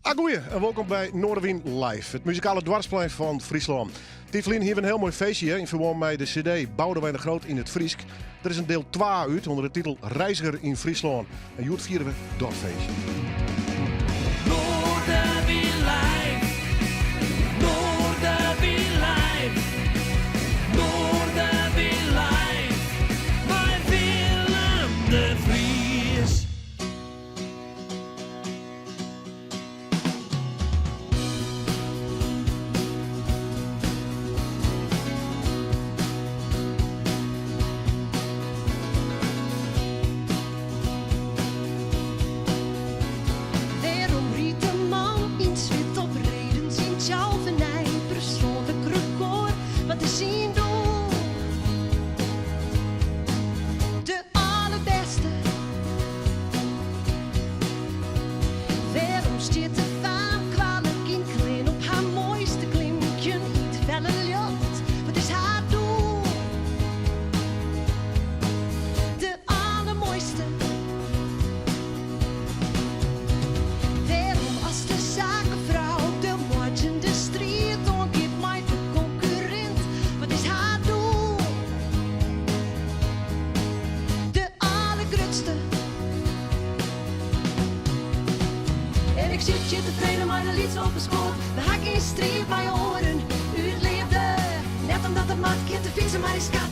Agoeie en wolkom by Noardewyn Live, it muzikale doarpsplein fan Fryslân. Tiid ferlyn hiene we in hiel moai feestje yn ferbân mei de CD Boudewijn de Groot yn it Frysk. Der is in diel 2 út ûnder de titel Reiziger yn Fryslân. En hjoed fiere we dat feestje. Noardewyn Live, Noardewyn Live, Noardewyn Live, mei Willem de Vries. Wêrom rydt de man yn 't swit op redens yn Thialf in nij persoanlik rekôr? Wat is syn doel? De allerbêste. Wêrom stiet de faam kwalik yn klean op har moaiste klimkjen yn 't felle ljocht? Wat is har doel? De allermoaiste. Wêrom as de sakefrou de moardzjende striid oangiet mei de konkurrint? Wat is har doel? De allergrutste. En ik sit hjir tefreden mei de lytse op 'e skoat. We ha gjin striid mei oaren út leafde. Net omdat it moat, gean te fytsen mei dy skat.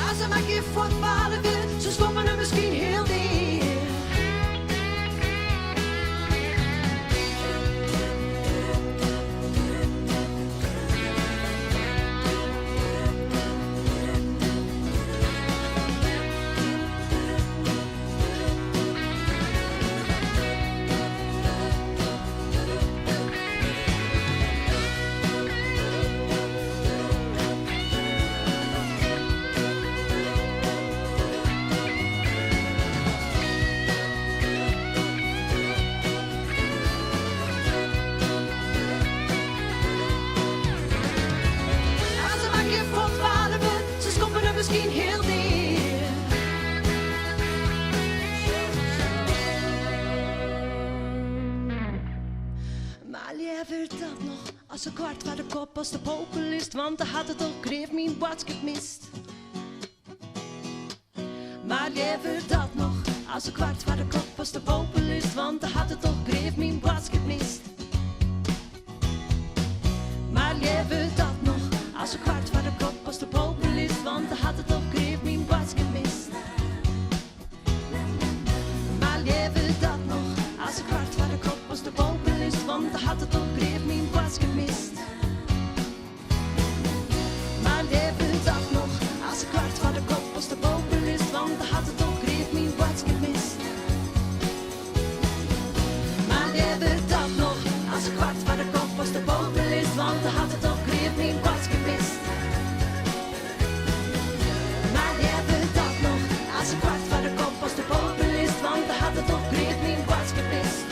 As er mar gjin fuotballer wurdt, se skoppen him miskien hiel dea. As er mar gjin fuotballer wurdt, se skoppen him miskien hiel dea. Mar leaver dat noch as in kwart foar de kop as de populist, want dan hat er toch grif myn boadskip mist. Mar leaver dat noch as in kwart foar de kop as de populist, want dan hat er toch grif myn boadskip mist. Mar leaver dat noch as in kwart foar de kop as de populist, want dan hat er toch grif myn boadskip mist. Mar leaver dat noch as in kwart foar de kop as de populist, want dan hat er toch grif myn boadskip mist. Mar leaver dat noch as in kwart foar de kop as de populist, want dan hat er toch grif myn boadskip mist. Mar leaver dat noch as in kwart foar de kop as de populist, want dan hat er toch grif myn boadskip mist. Mar leaver dat noch as in kwart foar de kop as de populist, want dan hat er toch grif myn boadskip mist.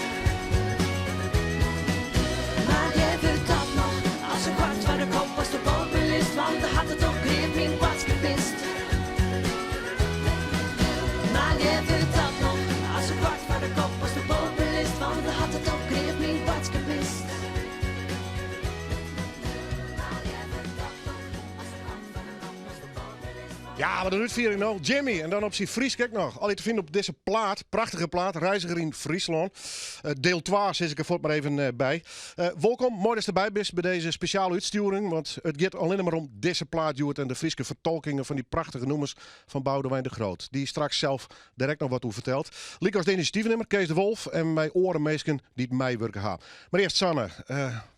Mar leaver dat noch as in kwart foar de kop as de populist, want dan hat er toch grif myn boadskip mist. Mar leaver dat noch as in kwart foar de kop as de populist, want dan hat er toch grif myn boadskip mist. Ja, wat in útfiering no. Jimmy, en dan op syn Frysk ek noch. Allegear te finen op dizze plaat, prachtige plaat, Reiziger yn Fryslân. Diel 2 sis ik der fuort mar even by. Wolkom, moai datst derby bist by dizze spesjale útstjoering, want it giet allinne mar om dizze plaat hjoed en de Fryske fertolkingen fan dy prachtige nûmers fan Boudewijn de Groot, dy't straks sels dêr ek noch wat oer fertelt. Lykas de inisjatyfnimmer Kees de Wolff en mei oare minsken dy't meiwurke ha. Mar earst Sanne.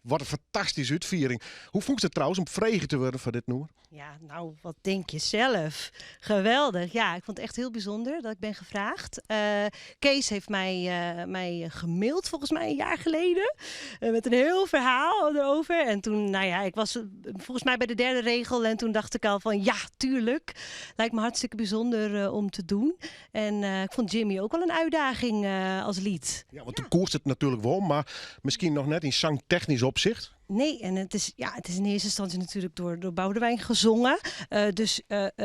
Wat in fantastyske útfiering. Hoe fûnst it trouwens om frege te wurden foar dit nûmer? Ja, nou, wat denk je zelf? Geweldig. Ja, ik vond het echt heel bijzonder dat ik ben gevraagd. Kees heeft mij gemaild volgens mij een jaar geleden. Met een heel verhaal erover. En toen, nou ja, ik was volgens mij bij de derde regel. En toen dacht ik al van, ja, tuurlijk. Lijkt me hartstikke bijzonder om te doen. En ik vond Jimmy ook wel een uitdaging als lied. Ja, want de koerst het natuurlijk wel, maar misschien nog net in zangtechnisch opzicht. Nee, en het is in eerste instantie natuurlijk door Boudewijn gezongen. Dus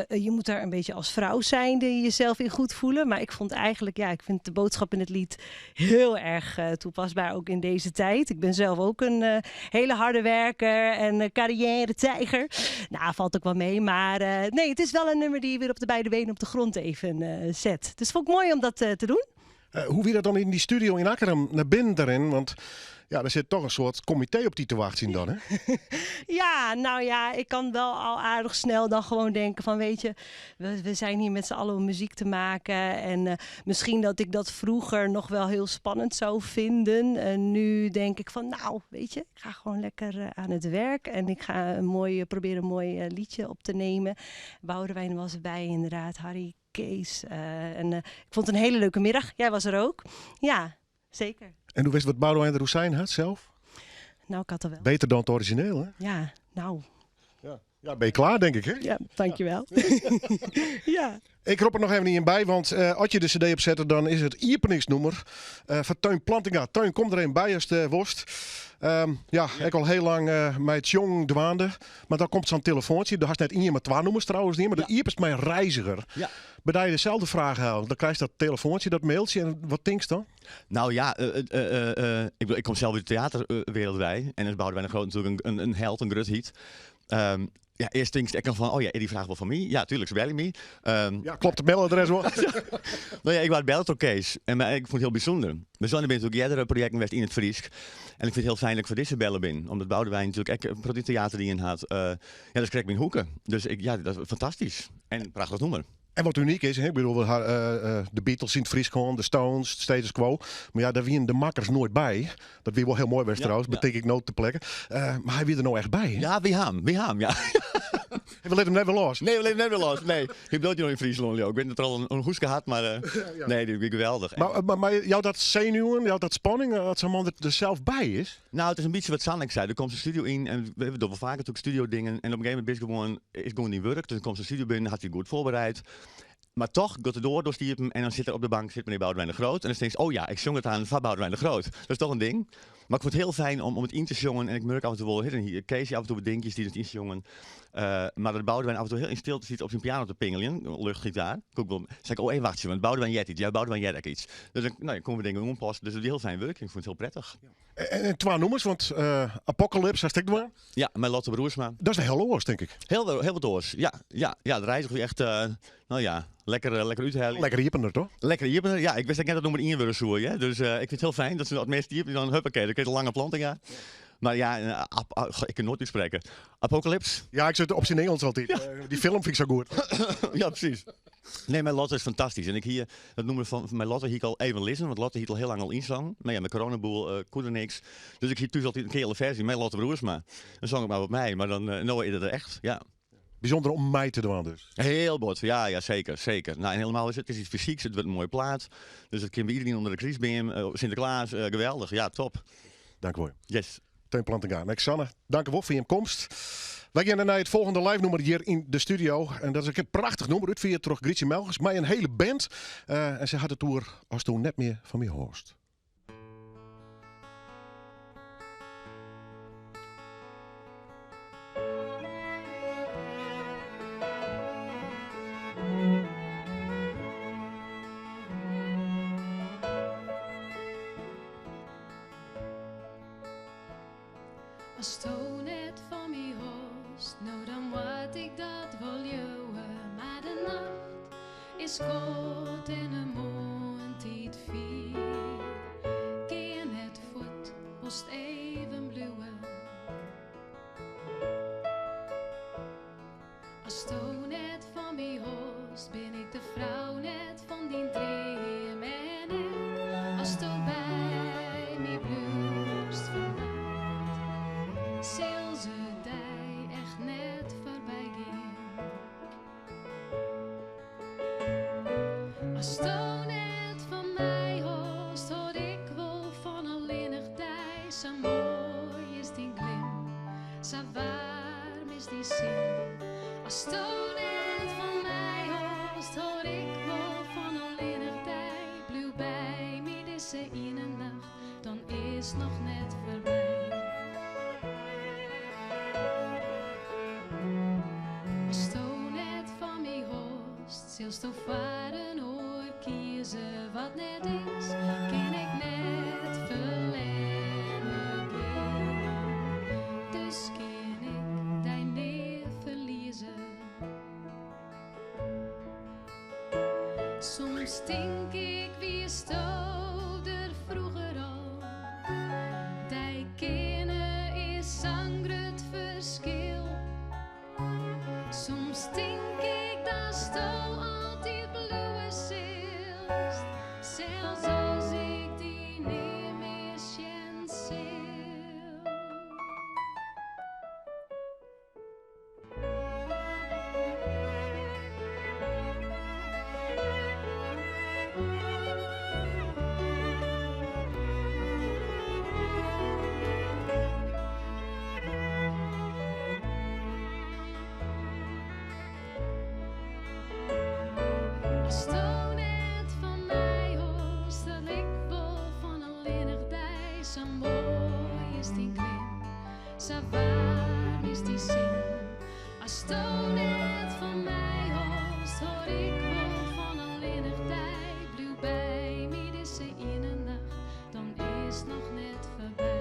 je moet daar een beetje als vrouw zijnde jezelf in goed voelen. Maar ik vond eigenlijk, ja, ik vind de boodschap in het lied heel erg toepasbaar, ook in deze tijd. Ik ben zelf ook een hele harde werker en carrière-tijger. Nou, valt ook wel mee. Maar nee, het is wel een nummer die je weer op de beide benen op de grond even zet. Dus vond ik mooi om dat te doen. Hoe wie dat dan in die studio in Akkrum naar binnen daarin? Want ja, er zit toch een soort comité op die te wachten zien dan, hè? Ja, nou ja, ik kan wel al aardig snel dan gewoon denken van, weet je, we zijn hier met z'n allen om muziek te maken. En misschien dat ik dat vroeger nog wel heel spannend zou vinden. En nu denk ik van, nou, weet je, ik ga gewoon lekker aan het werk. En ik ga proberen een mooi liedje op te nemen. Boudewijn was erbij inderdaad, Harry, Kees. En ik vond het een hele leuke middag. Jij was er ook. Ja, zeker. En hoe wist wat Boudewijn de Roesijn had zelf? Nou, ik had er wel. Beter dan het origineel, hè? Ja, nou. Ja. Ja, ben je klaar, denk ik, hè? Ja, dankjewel. Ja. Ik roep er nog even niet in bij, want als je de cd opzet, dan is het iepeningsnummer van Theun Plantinga. Teun, kom er een bij als de worst. Ja, ik al heel lang met het jong dwaande. Maar dan komt zo'n telefoontje. Daar had net in maar twee nummers trouwens niet, maar de iep is mijn reiziger. Bij je dezelfde vraag halen, dan krijg je dat telefoontje, dat mailtje. En wat denk je dan? Nou ja, ik bedoel, ik kom zelf uit de theaterwereld bij. En het Boudewijn de Groot natuurlijk een held, een grut hit. Ja, eerst denk ik nog van, oh ja, die vraag wel van mij. Ja, tuurlijk, ze bellen mij. Ja, klopt het mailadres wel. Nou ja, ik was bellen door Kees. En maar ik vond het heel bijzonder. We zijn natuurlijk eerdere projecten geweest in het Fries. En ik vind het heel fijn dat ik voor deze bellen ben. Omdat Boudewijn natuurlijk echt een theater die in had. Ja, dat krijg ik mijn hoeken. Dus ik, ja, dat is fantastisch. En prachtig nummer. En wat uniek is, hè, ik bedoel, we de Beatles in het Fries gewoon, de Stones, de status quo. Maar ja, daar wien de makkers nooit bij. Dat wie wel heel mooi was trouwens, betekent ik nooit te plekken. Maar hij wie er nou echt bij, hè? Ja, wie ham, wie ham, ja. We laten hem net weer los. Nee, we laten hem net weer los. Nee, ik bedoel je nog in Friesland, joh. Ik weet dat er al een hoeske had, maar nee, die is geweldig. Maar jou dat zenuwen, jou dat spanning, dat zo'n man er zelf bij is? Nou, het is een beetje wat Sanne zei. Er komt een studio in en we hebben wel vaker natuurlijk studio dingen. En op een gegeven moment is het gewoon, is gewoon niet werk. Dus dan komt zijn studio binnen, had hij goed voorbereid. Maar toch gaat het door, door Stiepen en dan zit er op de bank zit meneer Boudewijn de Groot. En dan denk je, oh ja, ik zong het aan van Boudewijn de Groot. Dat is toch een ding. Maar ik vond het heel fijn om het in te zongen. En ik merk af en toe wel, hier, Kees af en toe wat dingetjes die het inzongen. Maar dat Boudewijn af en toe heel in stilte zit op zijn piano te pingelen, luchtgitaar. Ik ook wel, zeg ik, oh even wacht, want Boudewijn jet iets. Ja, Boudewijn jet ook iets. Dus dan, nou, komen we dingen onpassen. Dus het is heel fijn werk. Ik vond het heel prettig. Ja. En twee nummers, want Apocalypse, had ik maar. Ja, met Lotte Broersma. Dat is wel heel oors, denk ik. Heel, heel wat oors, ja. Ja, ja, de reiziger is echt, nou ja, lekker uithalen. Lekker jippener, toch? Lekker jippener, ja. Ik wist net dat nummer 1 willen zoeken, hè. Dus ik vind het heel fijn dat ze dat meest jip, dan huppakee, dan krijg je een lange planting, ja. Maar ja, ik kan nooit uitspreken. Apocalypse? Ja, ik zit op zijn Engels altijd. Ja. Die film vind ik zo goed. Ja, precies. Nee, mijn Lotte is fantastisch. En ik hier, dat noemen van mijn Lotte hier ik al even lezen, want Lotte hier al heel lang al inzang. Maar ja, met coronaboel kon er niks. Dus ik hier thuis altijd een hele versie met Lotte Broersma. Dan zong ik maar op mij, maar dan nou is het er echt, ja. Bijzonder om mij te doen dus. Heel bot, ja, ja, zeker, zeker. Nou, en helemaal is het, het is iets fysieks, het wordt een mooie plaat. Dus het kan bij iedereen onder de kriesbeam, Sinterklaas, geweldig, ja, top. Dank u wel. Yes. Theun Plantinga. En Sanne, dank u wel voor je komst. Wij gaan naar het volgende live nummer hier in de studio. En dat is een prachtig nummer, uitgevoerd door Grietje Melgers. Maar een hele band. En ze had het toer als toen net meer van mij hoort. As do net fan my hâldst, no dan moat ik dat wol leauwe. Mar de nacht is kâld en de moarntiid fier. Gean net fuort, wolst even bliuwe. As do net fan my hâldst, bin ik de frou net fan dyn dream. En ek, as do by my bliuwst fannacht. dizze iene nacht, dan is noch net foarby. Asto net fan my hâldst, silsto foar in oar kieze. Wat net is, kin ik net ferlerne gean. Dus kin ik dy nea ferlieze. Soms tink ik, wiesto der froeger al? Dy kinne is sa'n grut ferskil. Soms tink ik datsto altyd bliuwe silst, sels as ik dy nea mear sjen sil. Asto net fan my hâldst, dan ik wol fan allinnich dy. Sa moai is dyn glim, sa waarm is dyn sin. Asto net fan my hâldst, hâld ik wol fan allinnich dy. Bliuw by my dizze iene nacht, dan is noch net foarby.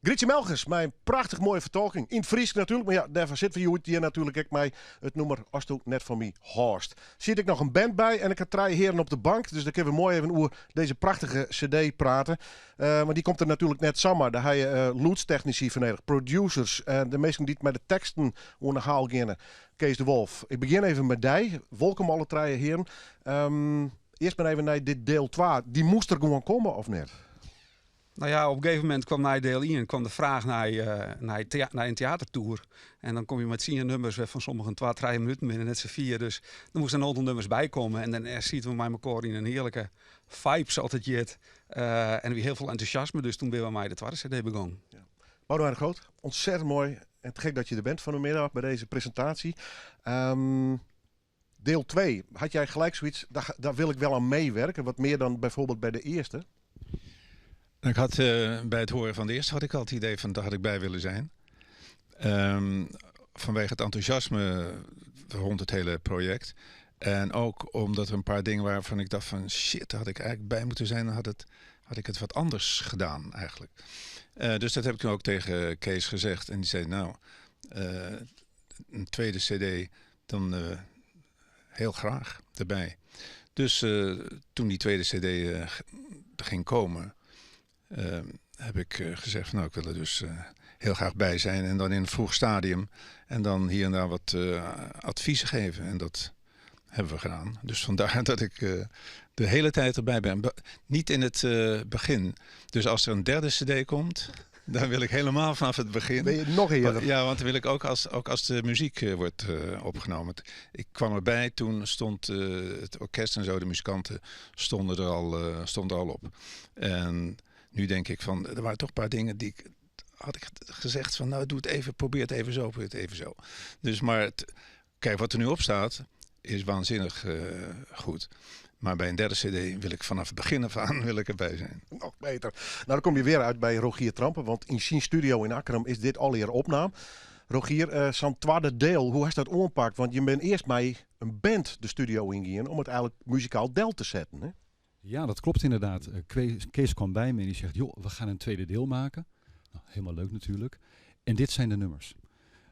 Grietje Melchers mei in prachtich moaie fertolking. Yn it Frysk natuerlik, mar ja, dêrfoar sitte we hjoed hjir natuerlik ek mei it nûmer Asto net fan my hâldst. Siet ek noch in band by en ik ha trije hearen op de bank, dus dêr kinne we moai even oer dizze prachtige CD prate. Uh, want dy komt der natuerlik net samar. Dêr ha je uh, lûdstechnisy foar nedich, producers, uh, de minsken dy't mei de teksten oan de haal geane. Kees de Wolf, ik begjin even mei dy. Wolkom alle trije hearen. Um, earst mar even nei dit deel 2. Dy moast der gewoan komme of net? Nou ja, op een gegeven moment kwam nei deel 1 kwam de fraach nei in teatertour. En dan kom je met 10 nummers fan sommigen 2, 3 minuten binnen, net sa fier. Dus der moasten in oantal nummers by komme. En dan sieten we mei mekoar yn in hearlike vibe, sa't it hjit. En der wie hiel folle entûsjasme, dus doe binne we mei de twadde CD begûn. Ja. Boudewijn de Groot, ontzettend mooi en te gek dat je er bent vanmiddag bij deze presentatie. Deel 2, had jij gelijk zoiets, daar wil ik wel aan meewerken, wat meer dan bijvoorbeeld bij de eerste? Ik had bij het horen van de eerste had ik al het idee van daar had ik bij willen zijn. Vanwege het enthousiasme rond het hele project. En ook omdat er een paar dingen waren waarvan ik dacht van shit, daar had ik eigenlijk bij moeten zijn. Dan had ik het wat anders gedaan eigenlijk. Dus dat heb ik toen ook tegen Kees gezegd. En die zei nou, een tweede cd dan heel graag erbij. Dus toen die tweede cd ging komen, heb ik gezegd van, nou, ik wil er dus heel graag bij zijn. En dan in een vroeg stadium. En dan hier en daar wat adviezen geven. En dat hebben we gedaan. Dus vandaar dat ik de hele tijd erbij ben. Niet in het begin. Dus als er een derde cd komt, dan wil ik helemaal vanaf het begin. Ben je nog eerder? Ja, want dan wil ik ook als de muziek wordt opgenomen. Ik kwam erbij, toen stond het orkest en zo, de muzikanten stonden er al op. En nu denk ik van, er waren toch een paar dingen die ik had ik gezegd van, nou, doe het even, probeer het even zo, probeer het even zo. Dus maar, het, kijk, wat er nu op staat, is waanzinnig goed. Maar bij een derde cd wil ik vanaf het begin af aan wil ik erbij zijn. Nog beter. Nou, dan kom je weer uit bij Rogier Trampen, want in zijn studio in Akkrum is dit alweer opname. Rogier, zo'n tweede deel, hoe hast dat oanpakt? Want je bent eerst met een band de studio ingegaan om het eigenlijk muzikaal del te zetten, hè? Ja, dat klopt inderdaad. Kees kwam bij me en die zegt, joh, we gaan een tweede deel maken. Nou, helemaal leuk natuurlijk. En dit zijn de nummers.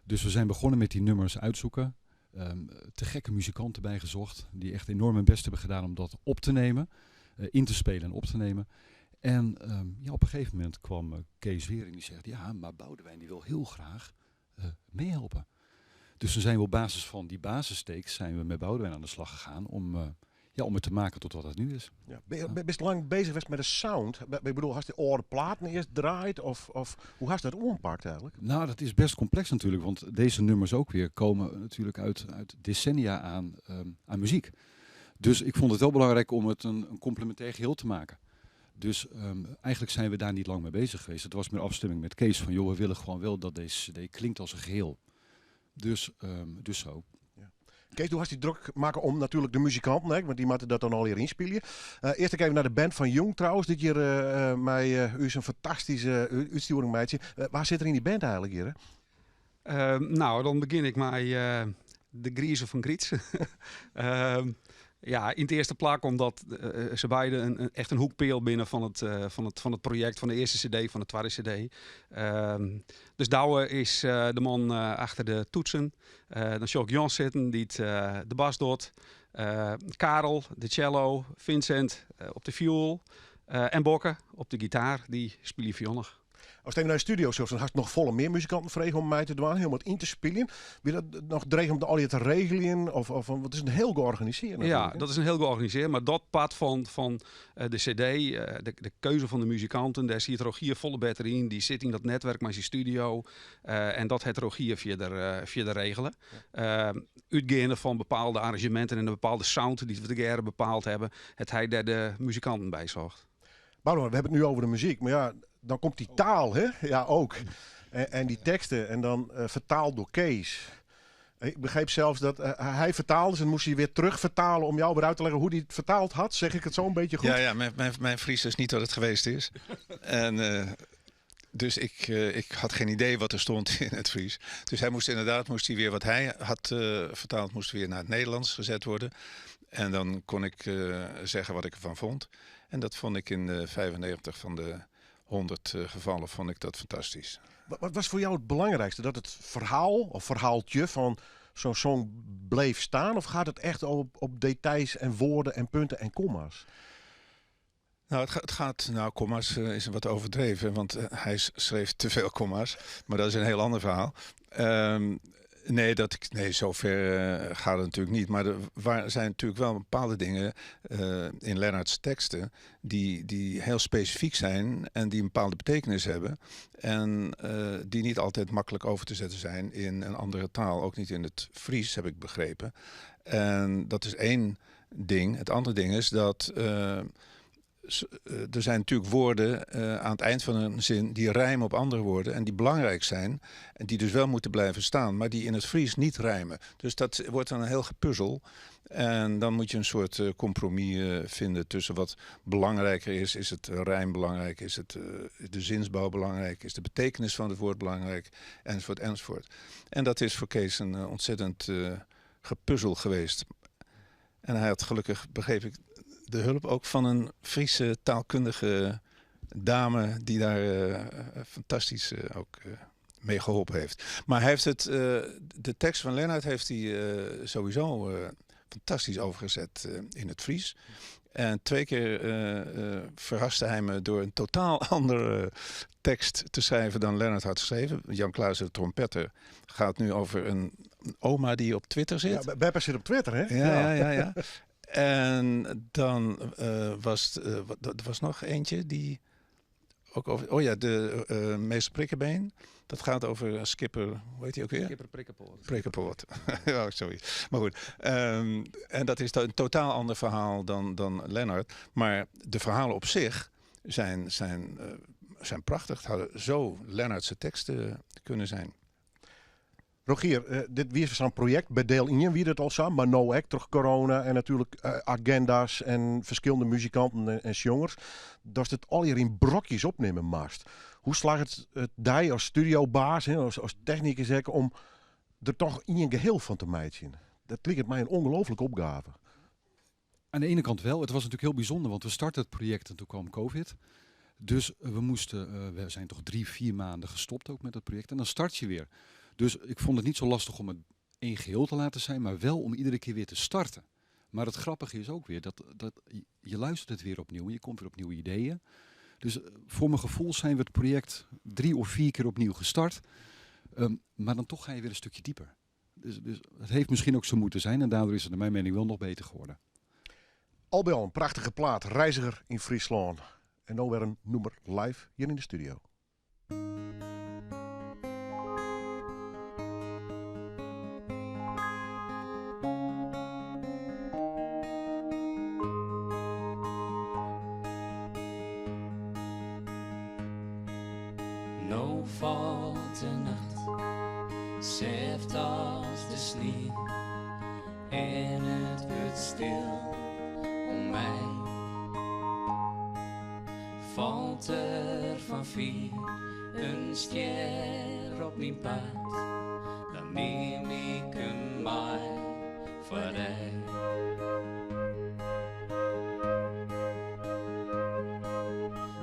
Dus we zijn begonnen met die nummers uitzoeken. Te gekke muzikanten bijgezocht, die echt enorm hun best hebben gedaan om dat op te nemen, in te spelen en op te nemen. En op een gegeven moment kwam Kees weer en die zegt, ja, maar Boudewijn die wil heel graag meehelpen. Dus toen zijn we op basis van die basistakes zijn we met Boudewijn aan de slag gegaan om het te maken tot wat het nu is. Ja, ben je best lang bezig geweest met de sound? Ik bedoel, had je de oude platen eerst draait of hoe had je dat oanpakt eigenlijk? Nou, dat is best complex natuurlijk, want deze nummers ook weer komen natuurlijk uit decennia aan muziek. Dus ik vond het wel belangrijk om het een complementair geheel te maken. Dus eigenlijk zijn we daar niet lang mee bezig geweest. Het was meer afstemming met Kees van, joh, we willen gewoon wel dat deze cd klinkt als een geheel. Dus, dus zo. Ja. Kees, doe hast die druk maken om natuurlijk de muzikanten, hè, want die moeten dat dan al hier inspelen. Eerst even naar de band van Jong trouwens. Dit hier met u is een fantastische uitsturing, meidje. Waar zit er in die band eigenlijk hier? Hè? Nou, dan begin ik met de Griezen van Griets. Ja, in het eerste plak omdat ze beiden echt een hoekpeel binnen van het project, van de eerste cd, van de tweede cd. Dus Douwe is de man achter de toetsen. Dan zie ik Jan zitten, die de bas doet. Karel, de cello. Vincent op de viool. En Bokke op de gitaar, die speelt viool nog. Als het even naar de studio zo, dan had ik nog volle meer muzikanten vregen om mij te doen, helemaal in te spelen. Wil dat nog dreigen om de al te regelen? Of, want het is een heel georganiseerd Ja, natuurlijk, hè? dat is een heel georganiseerd. Maar dat pad van de cd, de keuze van de muzikanten, daar zit Rogier volle beter in. Die zit in dat netwerk met zijn studio. En dat het Rogier verder regelen. Uitgaande van bepaalde arrangementen en een bepaalde sound die we de jaren bepaald hebben, het hij daar de muzikanten bij zocht. Boudewijn, we hebben het nu over de muziek, maar ja, dan komt die taal, hè? Ja, ook. En die teksten, en dan vertaald door Kees. Ik begreep zelfs dat hij vertaalde ze en moest hij weer terugvertalen om jou weer uit te leggen hoe hij het vertaald had. Zeg ik het zo een beetje goed? Ja, ja, mijn Fries is niet wat het geweest is. En dus ik had geen idee wat er stond in het Fries. Dus hij moest inderdaad, moest hij weer wat hij had vertaald, moest weer naar het Nederlands gezet worden. En dan kon ik zeggen wat ik ervan vond. En dat vond ik in de 95 van de 100 gevallen vond ik dat fantastisch. Wat was voor jou het belangrijkste? Dat het verhaal of verhaaltje van zo'n song bleef staan? Of gaat het echt op details en woorden en punten en komma's? Nou, het het gaat, nou, komma's is wat overdreven, want hij schreef te veel komma's. Maar dat is een heel ander verhaal. Nee, zover gaat het natuurlijk niet. Maar er zijn natuurlijk wel bepaalde dingen in Lennart's teksten die heel specifiek zijn en die een bepaalde betekenis hebben. En die niet altijd makkelijk over te zetten zijn in een andere taal. Ook niet in het Fries, heb ik begrepen. En dat is één ding. Het andere ding is dat er zijn natuurlijk woorden aan het eind van een zin die rijmen op andere woorden en die belangrijk zijn en die dus wel moeten blijven staan, maar die in het Fries niet rijmen. Dus dat wordt dan een heel gepuzzel. En dan moet je een soort compromis vinden tussen wat belangrijker is. Is het rijm belangrijk? Is het de zinsbouw belangrijk? Is de betekenis van het woord belangrijk? Enzovoort, enzovoort. En dat is voor Kees een ontzettend gepuzzel geweest. En hij had gelukkig, begreep ik, de hulp ook van een Friese taalkundige dame die daar fantastisch ook mee geholpen heeft. Maar hij heeft de tekst van Lennart heeft hij sowieso fantastisch overgezet in het Fries. En 2 keer verraste hij me door een totaal andere tekst te schrijven dan Lennart had geschreven. Jan Klaassen, de trompetter, gaat nu over een oma die op Twitter zit. Ja, Beppe zit op Twitter, hè? Ja, ja, ja, ja. En dan was het wat, dat was nog eentje die ook over... Oh ja, de Meester Prikkebeen. Dat gaat over Skipper, hoe heet hij ook weer? Skipper Prikkepoort. Prikkepoort. Ja, sorry. Maar goed. En dat is een totaal ander verhaal dan Lennart. Maar de verhalen op zich zijn prachtig. Het hadden zo Lennartse teksten kunnen zijn. Rogier, dit wie is zo'n project bij deel 1, wie dat al samen, maar nou ook door corona en natuurlijk agenda's en verschillende muzikanten en jongers. Dat het al hier in brokjes opnemen mast. Hoe slaagt het die als studiobaas, hè, als technicus, hè, om er toch in een geheel van te maken? Dat lijkt mij een ongelooflijke opgave. Aan de ene kant wel. Het was natuurlijk heel bijzonder, want we startten het project en toen kwam COVID. Dus we zijn toch 3, 4 maanden gestopt ook met het project en dan start je weer. Dus ik vond het niet zo lastig om het één geheel te laten zijn, maar wel om iedere keer weer te starten. Maar het grappige is ook weer dat je luistert het weer opnieuw en je komt weer op nieuwe ideeën. Dus voor mijn gevoel zijn we het project 3 of 4 keer opnieuw gestart. Maar dan toch ga je weer een stukje dieper. Dus het heeft misschien ook zo moeten zijn en daardoor is het naar mijn mening wel nog beter geworden. Al bij al een prachtige plaat, Reiziger in Friesland. En dan weer een nummer live hier in de studio. No falt de nacht sêft as de snie en it wurdt stil om my. Falt der fan fier in stjer op myn paad, dan nim ik him mei foar dy.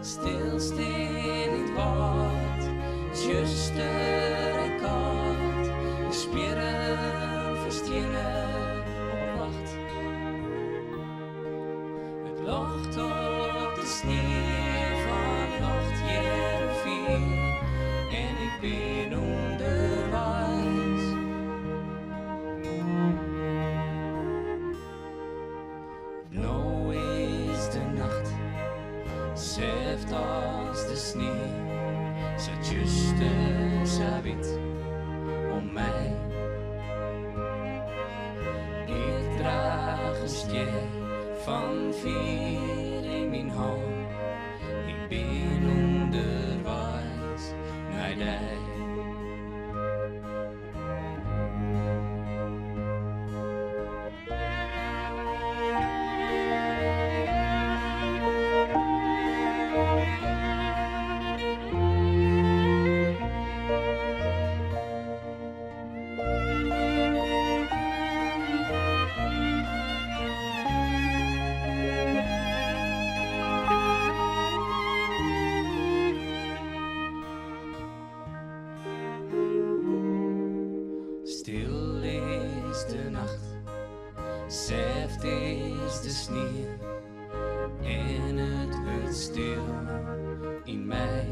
Stil stean yn 't wâld, tsjuster en kâld, de spjirren ferstjinne op wacht. It ljocht op de snie fan Nocht-Hearrenfean en ik bin ûnderweis. No is de nacht sêft as de snie, sa tsjuster, sa wyt om my. Ik draach in stjer fan fier yn myn hân, ik bin ûnderweis nei dy. Stil is de nacht, sêft is de snie en it wurdt stil yn my.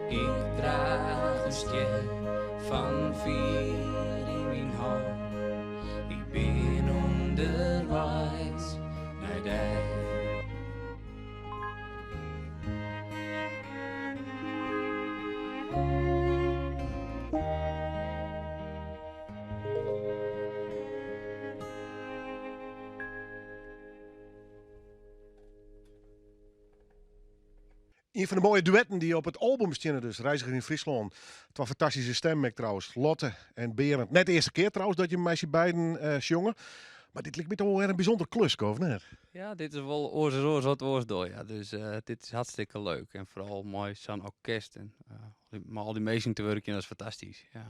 Ik draach in stjer fan fier yn myn hân, ik bin ûnderweis nei dy. Ien fan de moaie duetten dy't op it album steane dus, Reiziger yn Fryslân. Twa fantastyske stemmen ek trouwens, Lotte en Berend. Net de earste kear trouwens dat jim mei syn beiden eh, sjonge. Mar dit liket my toch wol wer in bysûnder kluske, of net? Ja, dit is wol oars as oars wat we oars dogge. Ja. Dus eh, dit is hartstikke leuk. En foaral mei sa'n orkest en eh, mei al dy minsken te wurkjen, dat is fantastysk. Ja.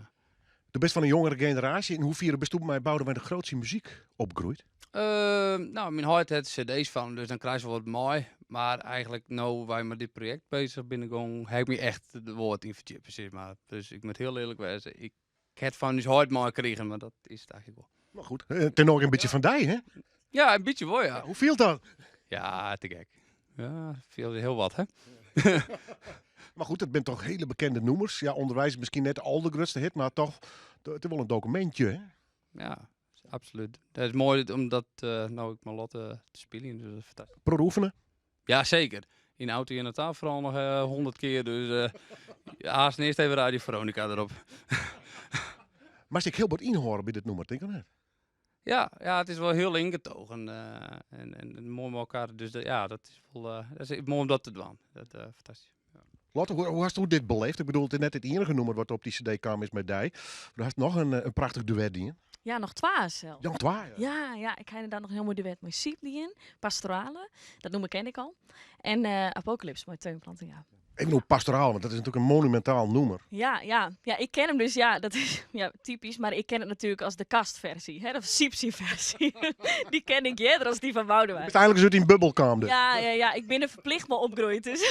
Do bist fan in jongere generaasje. Yn hoefiere bist do mei Boudewijn de Groot syn muzyk opgroeid? Ehm, no, myn heit hat cd's fan, dus dan krijst wol wat mei. Mar eigentlik no wy mei dit projekt beuzich binne gong, ha ik my echt der wol wat yn ferdjippe, sis mar. Dus ik moat hiel earlik wêze, ik ha it fan ús heit meikrigen, mar dat is it eigentlik wol. No goed, it is noch in bytsje fan dy, hè? Ja, in bytsje wol, ja. Hoe fielt dat? Ja, te gek. Ja, fielt hiel wat, hè? Mar goed, it binne toch hiele bekende nûmers. Ja, Underweis is miskien net de aldergrutste hit, mar toch, it is wol in dokumintje, hè? Ja, absolút. Dat is moai om dat eh, no ek mei Lotte te spyljen, dus dat is fantastysk. Protte oefene? Ja, seker. Yn de auto hjir nei ta foaral noch 100 kear, dus uh, aanst earst even Radio Veronica derop. Moatst ek hiel wat ynhâlde by dit nûmer, tink of net? Ja, ja, it is wol hiel ingetogen uh, en, en moai mei elkoar. Dus dat, ja, dat is wol uh, dat is moai om dat te dwaan. Dat uh, fantastysk. Ja. Lotte, hoe, hoe hasto dit beleefd? Ik bedoel, it is net it iennige nûmer wat op dy CD kaam is mei dy. Do hast noch in, in prachtich duet dien. Ja, noch twa sels. Ja, twa, ja. Ja, ja, ik ha ynderdaad noch in hiel moai duet mei Syb dien, Pastorale. Dat nûmer ken ik al. En uh, Apocalypse mei Teun Plantinga. Even oer Pastorale, want dat is natuerlik in monumentaal nûmer. Ja, ja. Ja, ik ken him dus, ja, dat is ja, typysk, mar ik ken it natuerlik as de kastfersy, hè, of Syb syn fersy. Dy ken ik earder as dy fan Boudewijn. Bist einliks út dyn bubbel kaam dus. Ja, ja, ja, ik bin der ferplicht mei opgroeid, dus.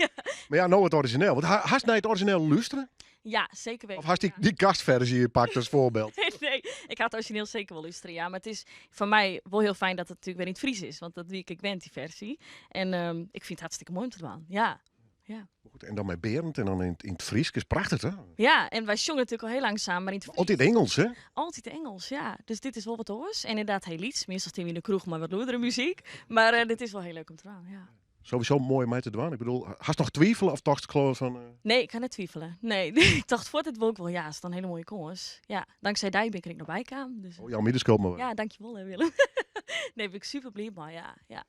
ja. Mar ja, no it orizjineel. Want hast nei it orizjineel lústere? Ja, seker weten. Of hast dy, dy kastfersy pakt as foarbyld? Nee, nee, ik ha it orizjineel seker wol lústere, ja. Mar it is foar my wol hiel fijn dat it natuerlik wer yn it Frysk is, want dat wie ik ek wend, dy fersy. En um, ik fyn it hartstikke moai om te dwaan, ja. Ja. Goed, en dan mei Berend en dan yn, yn it Frysk is prachtich, hè? Ja, en wy sjonge natuerlik al hiel lang samen, mar yn it Frysk. Altyd Ingelsk, hè? Altyd Ingelsk, ja. Dus dit is wol wat oars. En ynderdaad hiel lyts. Meastal steane we yn de kroech mei wat lûdere muzyk. Mar uh, dit is wol hiel leuk om te dwaan, ja. Sowieso moai om mei te dwaan. Ik bedoel, hast noch twivele of tochtst gewoan fan... Uh... Nee, ik ha net twivele. Nee, ik tocht fuort, dit wol ik wol. Ja, is dan in hiele moaie kâns. Ja, tanksij dy bin ik der ek noch by kaam. Dus... Oh, jou my de skuld mar. Ja, dankjewol hè, Willem. nee, bin ik super bliid mei, ja. ja.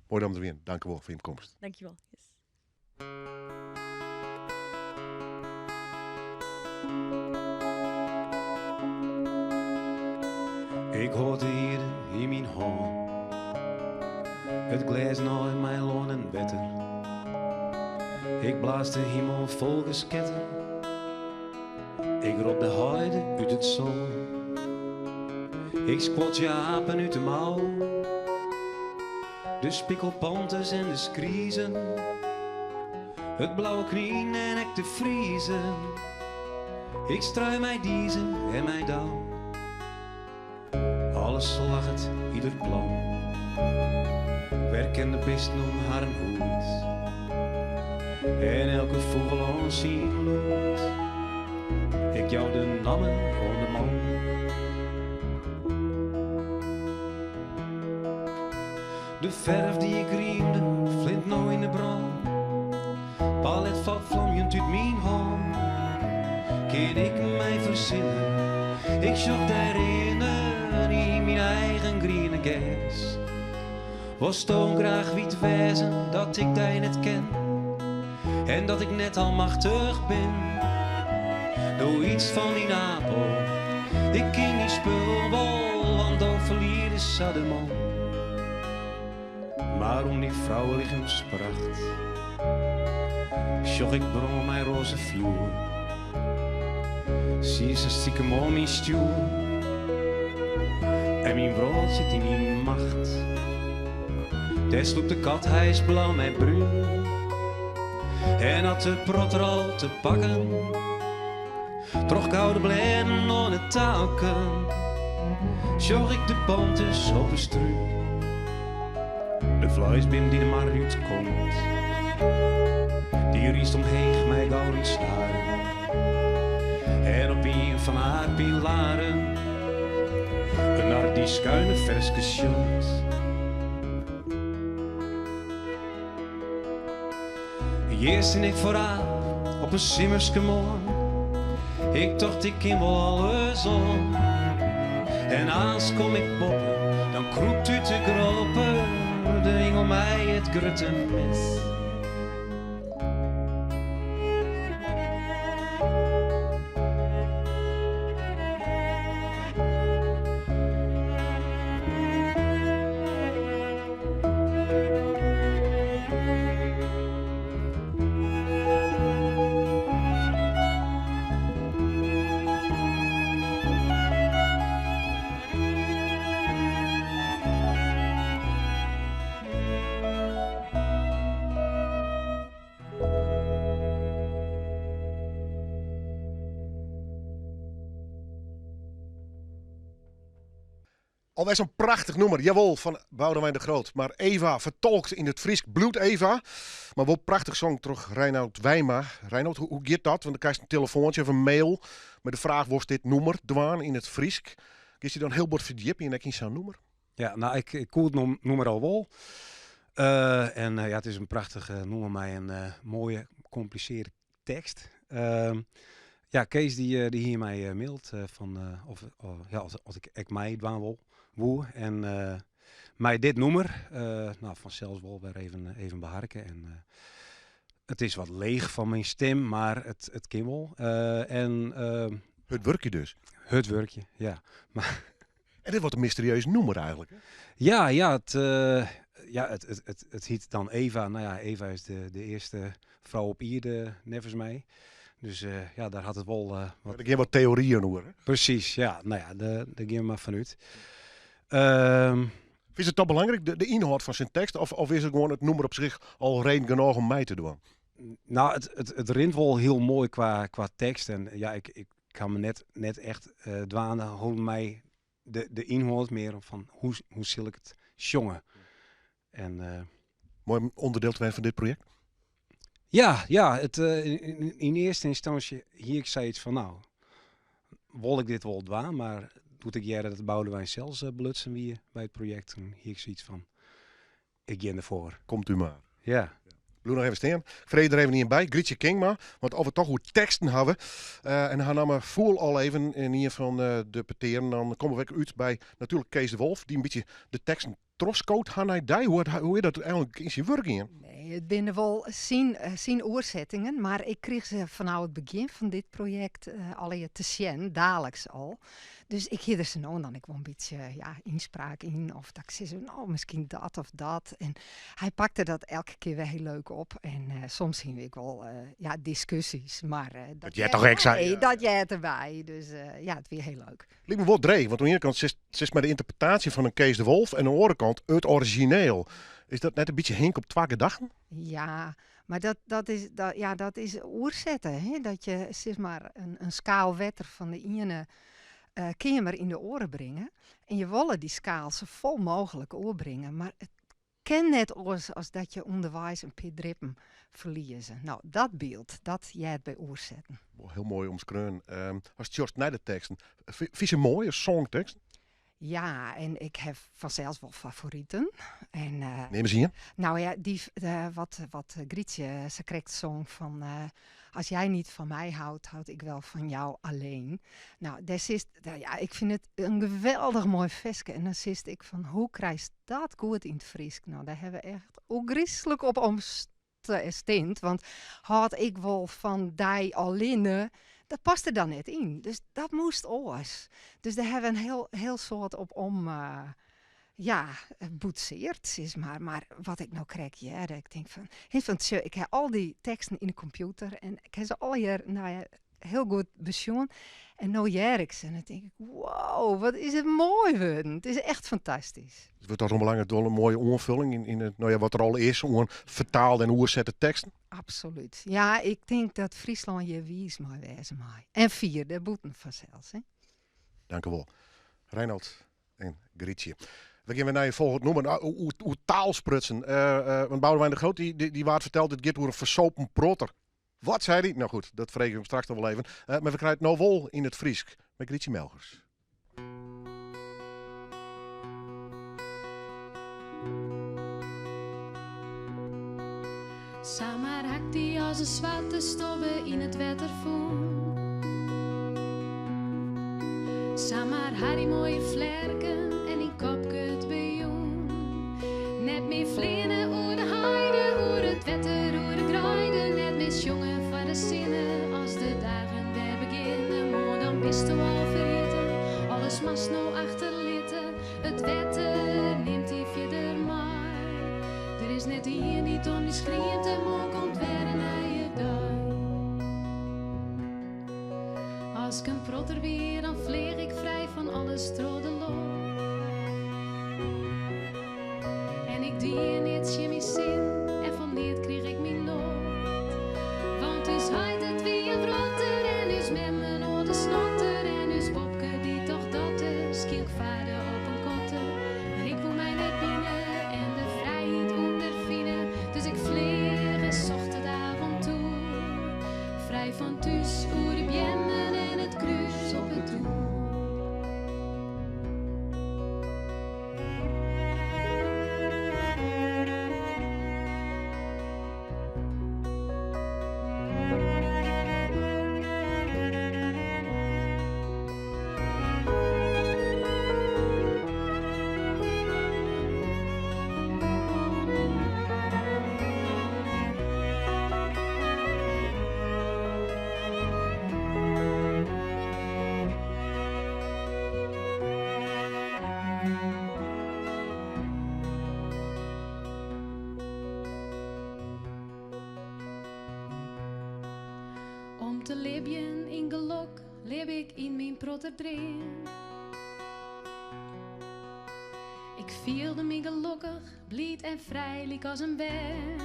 Moai om der wienen. Dankjewol foar jim komst. Dankjewol. Yes. Ik hâld de ierde yn myn hân. It glês nei mei lân en wetter. Ik blaas de himel fol gesketter. Ik rop de heide út it sân. Ik skodzje apen út de mou. De spikelpanters en de skriezen. It blauwe knyn en ek de Friezen. Ik strui mei dize en mei dau. Alles slagget, ieder plan. Werken de bisten om harren hûd. En elke fûgel oan syn lûd. Ik jou de namme oan de man. De ferf dy't ik riemde flint no yn 'e brân. Palet falt flamjend út myn hân. Kin ik my fersinne? Ik sjoch dy rinnen yn myn eigen griene gers. Wolsto graach wiet wêze dat ik dy net ken en dat ik net almachtich bin? Doe iets fan dyn apel, ik kin dyn spul wol, want do ferlierest sa de man. Mar om dyn froulichemspracht sjoch ik brân mei roze fjoer. Siest sa stikem oan myn stjoer en myn wrâld sit yn dyn macht. Dêr slûpt de kat, hy is blau mei brún en hat de protter al te pakken. Troch koude blêden oan de takken sjoch ik de panters op 'e strún. De fleisbeam dy't de mar útkomt, dy riist omheech mei gouden snaren. En op ien fan har pilaren in nar dy't skuine ferskes sjongt. Hjir stean ik foarôf op in simmerske moarn. Ik tocht ik kin wol alles oan. En aanst kom ik boppe, dan krûpt út de groppe de ingel mei it grutte mes. Alwer sa'n prachtich nûmer, jawol, fan Boudewijn de Groot. Mar Eva fertolkt yn it Frysk bliuwt Eva. Mar wol prachtich songen troch Reinout Wijma. Reinout, hoe giet dat? Want dan krijst in telefoantsje of in mail mei de fraach wolst dit nûmer dwaan yn it Frysk. Giest dy dan hiel bot ferdjipjen ek yn sa'n nûmer? Ja, no, ik, ik koe it nûmer al wol. En ja, it is in prachtich nûmer mei in moaie, komplisearre tekst. Ja, Kees dy, dy hie my maild fan of, ja, as ik ek meidwaan wol, woe. En mei dit nûmer, no, fansels wol wer even, even beharke. En it is wat leech fan myn stim, mar it, it kin wol. En, Hurd wurkje dus. Hurd wurkje, ja. Mar En dit wordt in mysterieus nûmer eigentlik. Hè? Ja, ja, it, ja, it, it, it, it hyt dan Eva. No ja, Eva is de, de earste frou op ierde, neffens my. Dus ja, dêr hat it wol wat. Der gean wat teoryen oer. Hè? Presys, ja. No ja, dêr gean we mar fanút. Is it toch belangryk, de, de ynhâld fan syn tekst, of, of is it gewoan it nûmer op sich al reden genôch om mei te dwaan? No, it, it, it rint wol hiel moai kwa, kwa tekst. En ja, ik, ik ha my net, net echt dwaande holden mei de, de ynhâld, mear fan hoe, hoe sil ik it sjonge. En, Moai ûnderdiel te wêzen fan dit projekt? Ja, ja it, yn, yn earste ynstânsje hie ik sayts fan, no, wol ik dit wol dwaan, mar doe't ik hearde dat Boudewijn sels belutsen wie by it projekt, toen hie ik sayts fan, ik gean derfoar. Komt u mar. Ja. Bliuw noch even stean. Freegje der even ien by, Grytsje Kingma. Want of we it toch oer teksten hawwe. Uh, en har namme foel al even yn ien fan uh, de petearen. Dan komme we ek út by natuerlik Kees de Wolf, dy't in bytsje de teksten trochskoot ha nei dy. Hoe, hoe is dat eigentlik yn syn wurk gien? Nee, Nee, it binne wol syn, syn oersettingen, mar ik krige se fanôf it begjin fan dit projekt allegear te sjen, daliks al. Dus ik hie der sa no en dan ek wol in bytsje, ja, ynspraak yn, of dat ik sis, no, miskien dat of dat. En hy pakte dat elke kear wer hiel leuk op. En soms hiene we ek wol, ja, diskusjes, mar dat heart toch ek sa? Dat heart derby. Dus ja, it wie hiel leuk. Liket my wol dreech, want oan de iene kant sitst mei de ynterpretaasje fan in Kees de Wolf en oan de oare kant it orizjineel. Is dat net in bytsje hink op twa gedachten? Ja, mar dat, dat is, dat, ja, dat is oersette. Hè? Dat je sis mar in skaal wetter fan de iene keamer yn de oare bringe. En je wolle dy skaal sa fol mooglik oerbringe, mar it kin net oars as dat je ûnderweis in pear drippen ferlieze. No, dat byld, dat heart by oersetten. Wol hiel moai omskreaun. Ast sjochst nei de teksten, fynst se moai as songtekst? Ja, en ik haw fansels wol favoriten. En, Neam ris ien. Nou ja, dy, wat, wat Grytsje sakrekt song fan Als jij niet van mij houdt, houd ik wel van jou alleen. Nou, dêr sitst, ja, ik fyn it in geweldich moai ferske. En dan sitst ek fan, hoe krijst dat goed yn it Frysk? Nou, dêr hawwe we echt ôfgryslik op omstind. Want hâld ik wol fan dy allinne, dat past der dan net yn. Dus dat moast oars. Dus dêr hawwe we in hiel, hiel soad op om, ja, boetseard, sis mar. Mar wat ik no krekt hearde, ik tink fan, hè, fan tsje, ik ha al dy teksten yn de kompjûter en ik ha se allegear, nou ja, hiel goed besjoen. En no hear ik se en dan tink ik, wow, wat is it moai wurden. It is echt fantastysk. It wurdt toch belangryk wol in moaie oanfulling yn it, no ja, wat der al is oan fertaalde en oersette teksten. Absolút. Ja, ik tink dat Fryslân hjir wiis mei wêze mei. En fier dêrbûten fansels, hè. Dankewol. Reinald en Grytsje. We gean wer nei it folgjend nûmer. Nou, oer taal sprutsen. Want Boudewijn de Groot dy, dy waard ferteld it giet oer in fersopen protter. Wat sei dy? Nou goed, dat freegje ik him straks noch wol even. Mar we krije it no wol yn it Frysk mei Grytsje Melchers. Samar ha 'k dy as in swarte stobbe yn it wetter fûn. Samar ha dy moaie flerken en dyn kopke it bejûn. Net mear fleane oer de heide, oer it wetter, oer de greide. Net mear sjonge foar de sinne as de dagen wer begjinne. Moarn dan bisto al ferjitten, alles moatst no achterlitte. It wetter nimt dy fierder mei. Der is net ien dy't om dy skriemt en moarn komt wer in nije dei. As ik in protter wie, dan fleach ik frij fan alles troch de loft. En ik die neat tsjin myn sin en fan neat kriich ik myn nocht. Want ús heit it wie in wrotter en ús mem in âlde snotter en ús Bobke die tocht dat er skielk farde op in kotter. Mar ik woe my net bine en de frijheid ûnderfine, dus ik fleach en socht it avontoer. Frij fan thús oer de beammen en it krús op 'e toer. Om te libjen yn gelok lib ik yn myn protterdream. Ik fielde my gelokkich, bliid en frij lykas in bern.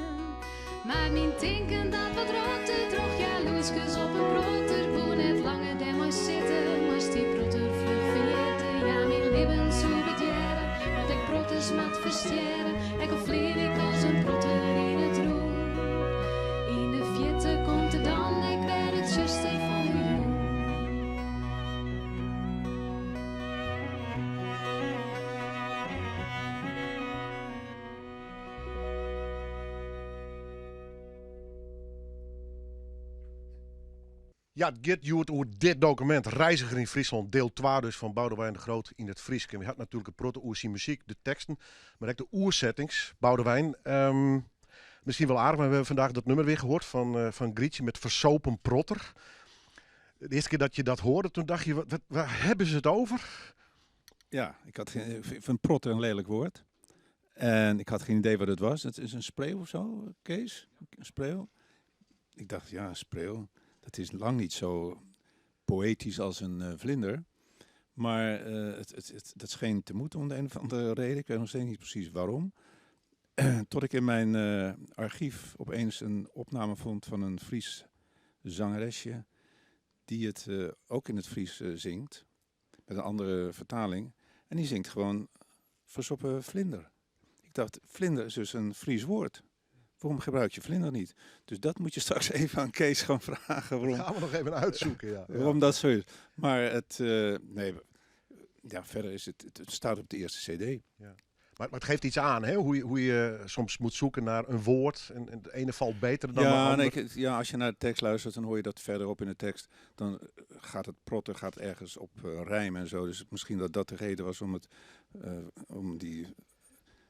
Mar myn tinken dat waard rotter troch jaloerskens op in protter. Woe net langer dêrmei sitte, moast dy protter fluch ferjitte. Ja, myn libben soe bedjerre, want ek protters moat ferstjerre. Ek al flean ik as in protter yn it rûn. Yn de fierte komt der dan ek wer it tsjuster fan de jûn. Ja, it giet hjoed oer dit dokumint, Reiziger yn Fryslân, diel 2 dus fan Boudewijn de Groot yn it Frysk. En we hat natuerlik in protte oer syn muzyk, de teksten, mar ek de oersettings. Boudewijn, Misschien wel aardig, maar we hebben vandaag dat nummer weer gehoord van, van Grietje met Versopen Protter. De eerste keer dat je dat hoorde, toen dacht je, wat, waar hebben ze het over? Ja, ik had geen, ik vind protter een lelijk woord. En ik had geen idee wat het was. Het is een spreeuw of zo, Kees? Een spreeuw? Ik dacht, ja, een spreeuw. Dat is lang niet zo poëtisch als een vlinder. Maar dat scheen te moeten om de een of andere reden. Ik weet nog steeds niet precies waarom. Tot ik in mijn archief opeens een opname vond van een Fries zangeresje. Die het ook in het Fries zingt. Met een andere vertaling. En die zingt gewoon versoppen vlinder. Ik dacht, vlinder is dus een Fries woord. Waarom gebruik je vlinder niet? Dus dat moet je straks even aan Kees gaan vragen. Waarom, gaan we nog even uitzoeken, ja. Waarom dat zo is. Maar het, nee, ja, verder is het, het staat op de eerste cd. Ja. Maar het geeft iets aan, hè? Hoe je soms moet zoeken naar een woord. En de ene valt beter dan de Ja, ander. nee, ja, als je naar de tekst luistert, dan hoor je dat verderop in de tekst. Dan gaat het protten gaat ergens op rijmen en zo. Dus misschien dat dat de reden was om, om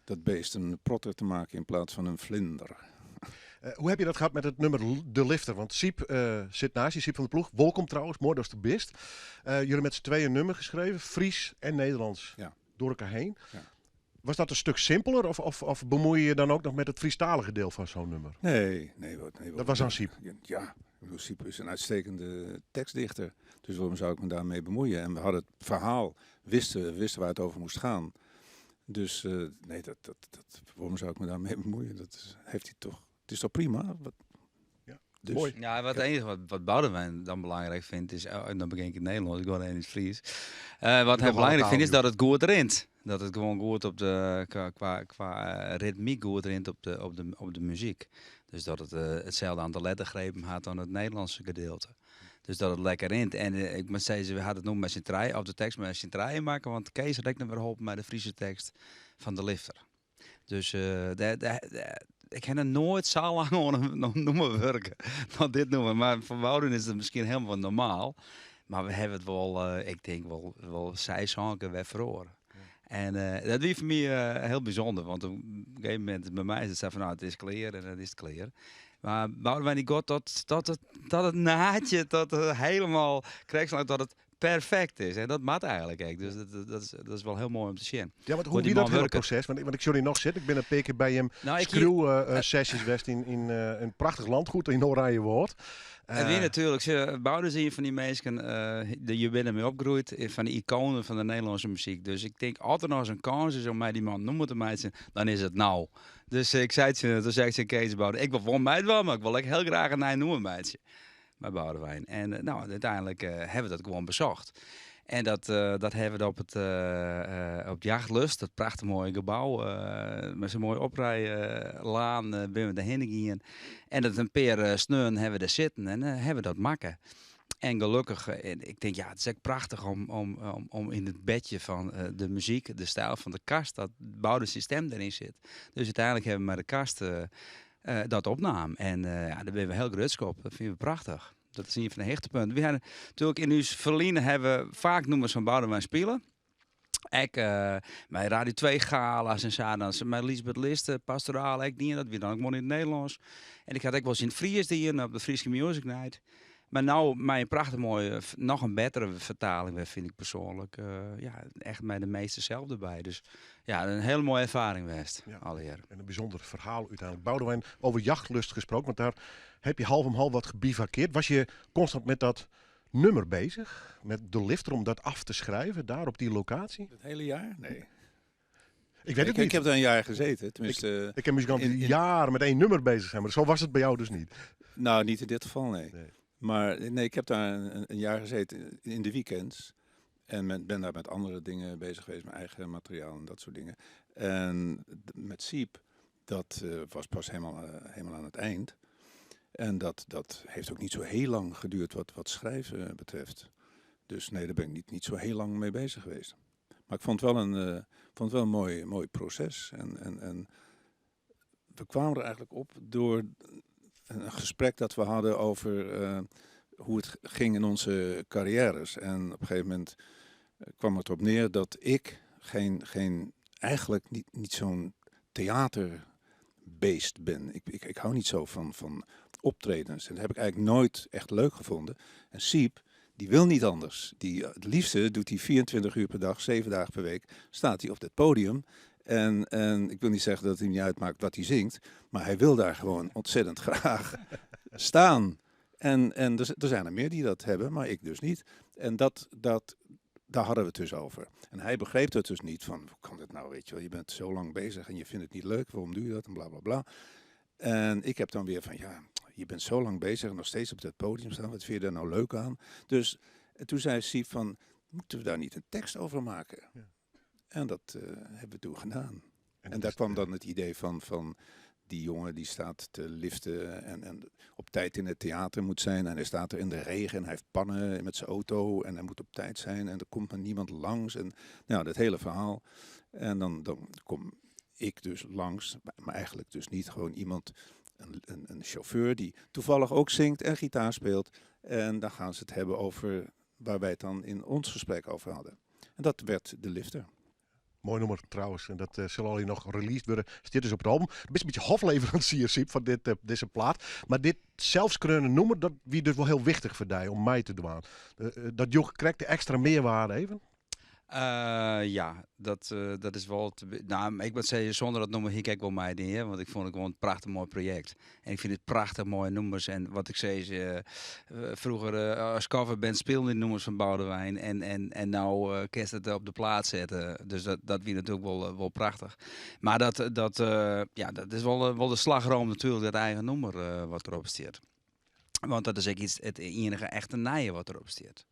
dat beest een protter te maken in plaats van een vlinder. Hoe heb je dat gehad met het nummer De Lifter? Want Syb zit naast je, Syb van der Ploeg. Welkom trouwens, mooi dat je er bist. Jullie hebben met z'n tweeën een nummer geschreven, Fries en Nederlands, door elkaar heen. Was dat een stuk simpeler of bemoei je je dan ook nog met het Friestalige deel van zo'n nummer? Nee, nee, wat, nee, wat, Dat was aan Syb. Ja, Syb is een uitstekende tekstdichter. Dus waarom zou ik me daarmee bemoeien? En we hadden het verhaal, wisten waar het over moest gaan. Dus nee, waarom zou ik me daarmee bemoeien? Dat is, heeft hij toch, het is toch prima? Wat, Ja, dus. Mooi. Ja, wat het enige wat Boudewijn dan belangrijk vindt is, oh, en dan begin ik in het Nederlands, ik wil in het Fries. Wat Nog hij wel belangrijk taal, vindt is joh. dat het goed rint. Dat het gewoon goed op de, qua, qua, qua ritmiek goed rint op de muziek. Dus dat het hetzelfde aantal lettergrepen had dan het Nederlandse gedeelte. Dus dat het lekker rint. En ik moet zeggen, we hadden het nog met z'n treien, of de tekst met z'n treien maken, want Kees had ik nog weer geholpen met de Friese tekst van de lifter. Dus ik heb er nooit zo lang aan een noemen werken dan dit noemen. Maar voor Wouden is het misschien helemaal normaal. Maar we hebben het wel, ik denk wel 6 keer weer verloren. En dat was voor mij heel bijzonder, want op een gegeven moment bij mij is het zo van, nou, het is kleer en het is kleer. Maar Boudewijn die gaat tot het naadje, tot het helemaal krijgt, dat het perfect is. En dat maakt eigenlijk ook. Dus dat is wel heel mooi om te zien. Ja, want hoe Hoe die wie dat man hele werkt. proces? Want ik zie hier nog zitten. Ik ben een paar keer bij hem Nou, ik schreeuw, sessies west in een prachtig landgoed in Oranjewoud. En wie natuurlijk, ze bouwden ze een van die mensen, je bent ermee opgegroeid, van de iconen van de Nederlandse muziek. Dus ik denk, altijd nog eens een kans is om mij die man noemen te maken, dan is het nou. Dus ik zei het, toen zei ik tegen Kees Boudewijn, ik wil voor mij wel, maar ik wil ook heel graag een noemen meidje. Bij Boudewijn. En uiteindelijk hebben we dat gewoon bezocht. En dat hebben we op Jachtlust, dat prachtig mooie gebouw, met zo'n mooie oprijlaan, ben we daarheen gegaan. En dat een paar sneun hebben we daar zitten en hebben we dat makken. En gelukkig, en ik denk, ja, het is echt prachtig om in het bedje van de muziek, de stijl van de kast, dat bouwde systeem erin zit. Dus uiteindelijk hebben we met de kast dat opnam. En ja, daar ben we heel grutsk op. Dat vinden we prachtig. Dat is een van de hechtepunten. We hadden natuurlijk in ons verleden hebben we vaak nummers van Boudewijn spelen. Ik, bij Radio 2 gala's en zo, dan met Liesbeth List, pastoraal, ik die en dat, wie dan ook mooi in het Nederlands. En ik had ook wel eens in het Fries die op de Friese Music Night. Maar nou, mijn prachtig mooie, nog een betere vertaling, vind ik persoonlijk. Ja, echt met de meeste zelf erbij. Dus ja, een hele mooie ervaring geweest. Alweer. En een bijzonder verhaal uiteindelijk. Boudewijn, over jachtlust gesproken, want daar heb je half om half wat gebivakkeerd. Was je constant met dat nummer bezig? Met de lifter om dat af te schrijven, daar op die locatie? Het hele jaar? Nee. Ik weet het niet. Ik heb daar een jaar gezeten. Tenminste, Ik ken muzikanten die jaren met één nummer bezig zijn, maar zo was het bij jou dus niet. Nou, niet in dit geval, nee. Nee. Maar nee, ik heb daar een jaar gezeten in de weekends. En ben daar met andere dingen bezig geweest, mijn eigen materiaal en dat soort dingen. En met Syb, dat was pas helemaal aan het eind. En dat heeft ook niet zo heel lang geduurd wat schrijven betreft. Dus nee, daar ben ik niet zo heel lang mee bezig geweest. Maar ik vond het wel een mooi proces. En we kwamen er eigenlijk op door een gesprek dat we hadden over hoe het ging in onze carrières. En op een gegeven moment kwam het erop neer dat ik eigenlijk niet zo'n theaterbeest beest ben. Ik, ik, ik hou niet zo van, van optredens. En dat heb ik eigenlijk nooit echt leuk gevonden. En Siep, die wil niet anders. Die, het liefste doet hij 24 uur per dag, 7 dagen per week, staat hij op het podium. En, en ik wil niet zeggen dat het hem niet uitmaakt wat hij zingt, maar hij wil daar gewoon ontzettend graag staan. En, en er, er zijn er meer die dat hebben, maar ik dus niet. En dat, dat, daar hadden we het dus over. En hij begreep dat dus niet van, hoe kan dat nou, weet je wel, je bent zo lang bezig en je vindt het niet leuk, waarom doe je dat en bla bla bla. En ik heb dan weer van, ja, je bent zo lang bezig en nog steeds op dat podium staan, wat vind je daar nou leuk aan? Dus en toen zei Siep van, moeten we daar niet een tekst over maken? Ja. En dat uh, hebben we toen gedaan. En, en daar kwam dan het idee van, van die jongen die staat te liften en, en op tijd in het theater moet zijn. En hij staat er in de regen en hij heeft pannen met zijn auto en hij moet op tijd zijn en er komt maar niemand langs. En nou, dat hele verhaal. En dan, dan kom ik dus langs, maar eigenlijk dus niet gewoon iemand, een, een, een chauffeur die toevallig ook zingt en gitaar speelt. En dan gaan ze het hebben over waar wij het dan in ons gesprek over hadden. En dat werd de lifter. Mooi nummer trouwens. En dat uh, zal al hier nog released worden. Dit is op het album. Het is een beetje hofleverancier Siep, van dit, uh, deze plaat. Maar dit zelfskreunende nummer, dat wie dus wel heel wichtig voor die om mij te doen. Uh, dat joch krijgt de extra meerwaarde even. Uh, ja, dat, uh, dat is wel. Te, nou, ik moet zeggen, zonder dat nummer hier ik wel mij hè, want ik vond het gewoon een prachtig mooi project. En ik vind het prachtig mooie nummers. En wat ik zei, is, uh, vroeger als coverband speelde die nummers van Boudewijn. En, en, en nou uh, het op de plaat zetten. Dus dat, dat wie natuurlijk wel, wel prachtig. Maar dat, dat, ja, dat is wel, wel de slagroom natuurlijk, dat eigen nummer wat erop staat. Want dat is ook iets, het enige echte nije wat erop staat.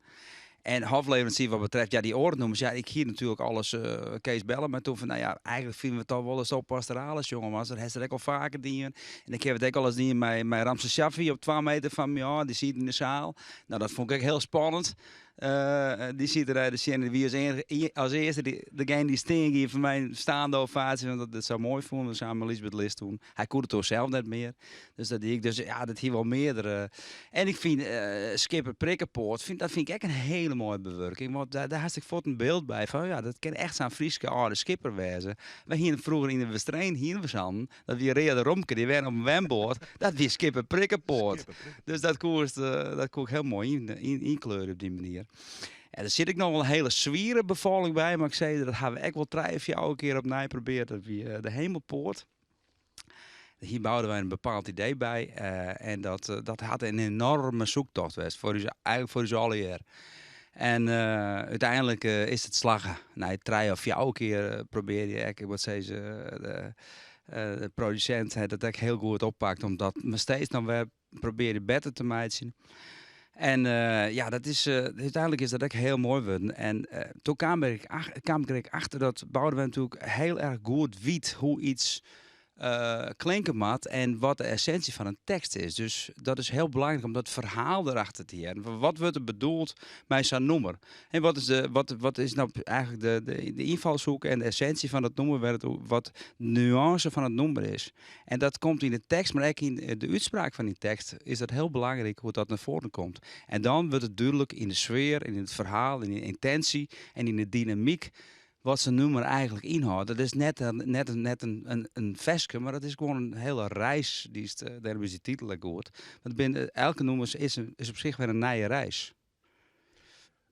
En hofleverancier wat betreft, ja, die oornummers, ja, ik hier natuurlijk alles uh, Kees bellen, maar toen van, nou ja, eigenlijk vinden we het toch wel eens op pastorales, jongen, maar dat heeft er ook al vaker dingen. En ik heb het ook al eens dingen met, met Ramses Shaffi op 2 meter van me, ja, die zit in de zaal. Nou, dat vond ik heel spannend. Uh, die ziet er de scène wie als, als eerste, die, degene die sting hier voor mij staande ovatie, want dat, dat zou mooi vonden, samen met Lisbeth List toen. Hij kon het toch zelf net meer. Dus dat ik, dus ja, dat hier wel meerdere. En ik vind uh, Skipper Prikkenpoort, vind, dat vind ik echt een hele mooie bewerking, want daar, daar had ik voor een beeld bij van, ja, dat kan echt zo'n Frieske oude skipper wezen. We hier vroeger in de Westreen, hier we zanden, dat we Rea de Romke, die werden op een wemboord, dat wie Skipper Prikkenpoort. Dus dat koers, uh, dat kon ik heel mooi in, in, inkleuren op die manier. En er zit ik nog wel een hele zwiere bevalling bij, maar ik zei dat hebben we echt wel drie of vier keer opnieuw geprobeerd. Dat we de Hemelpoort. Hier bouwden wij een bepaald idee bij uh, en dat, uh, dat had een enorme zoektocht geweest, voor u, eigenlijk voor u alle jaar. En uh, uiteindelijk is het slagen. Nou, drie of vier keer probeerde je, ik wat zei ze, de, de producent het dat ook heel goed oppakt, omdat we steeds dan weer proberen beter te maken. En uh, ja, dat is, uh, uiteindelijk is dat ook heel mooi geworden. En uh, toen kwam ik, ach, kwam ik achter dat Boudewijn natuurlijk heel erg goed weet hoe iets klinken moet en wat de essentie van een tekst is. Dus dat is heel belangrijk om dat verhaal erachter te hebben. Wat wordt er bedoeld bij zo'n nummer? En wat is, de, wat, wat is nou eigenlijk de, de, de invalshoek en de essentie van dat nummer, wat de nuance van het nummer is? En dat komt in de tekst, maar ook in de uitspraak van die tekst is dat heel belangrijk hoe dat naar voren komt. En dan wordt het duidelijk in de sfeer, in het verhaal, in de intentie en in de dynamiek wat zijn nummer eigenlijk inhoudt. Dat is net een, net een, net een, een, een veske, maar dat is gewoon een hele reis. Die is, daarom is die titel ook goed. Want binnen, elke nummer is, een, is op zich weer een nieuwe reis.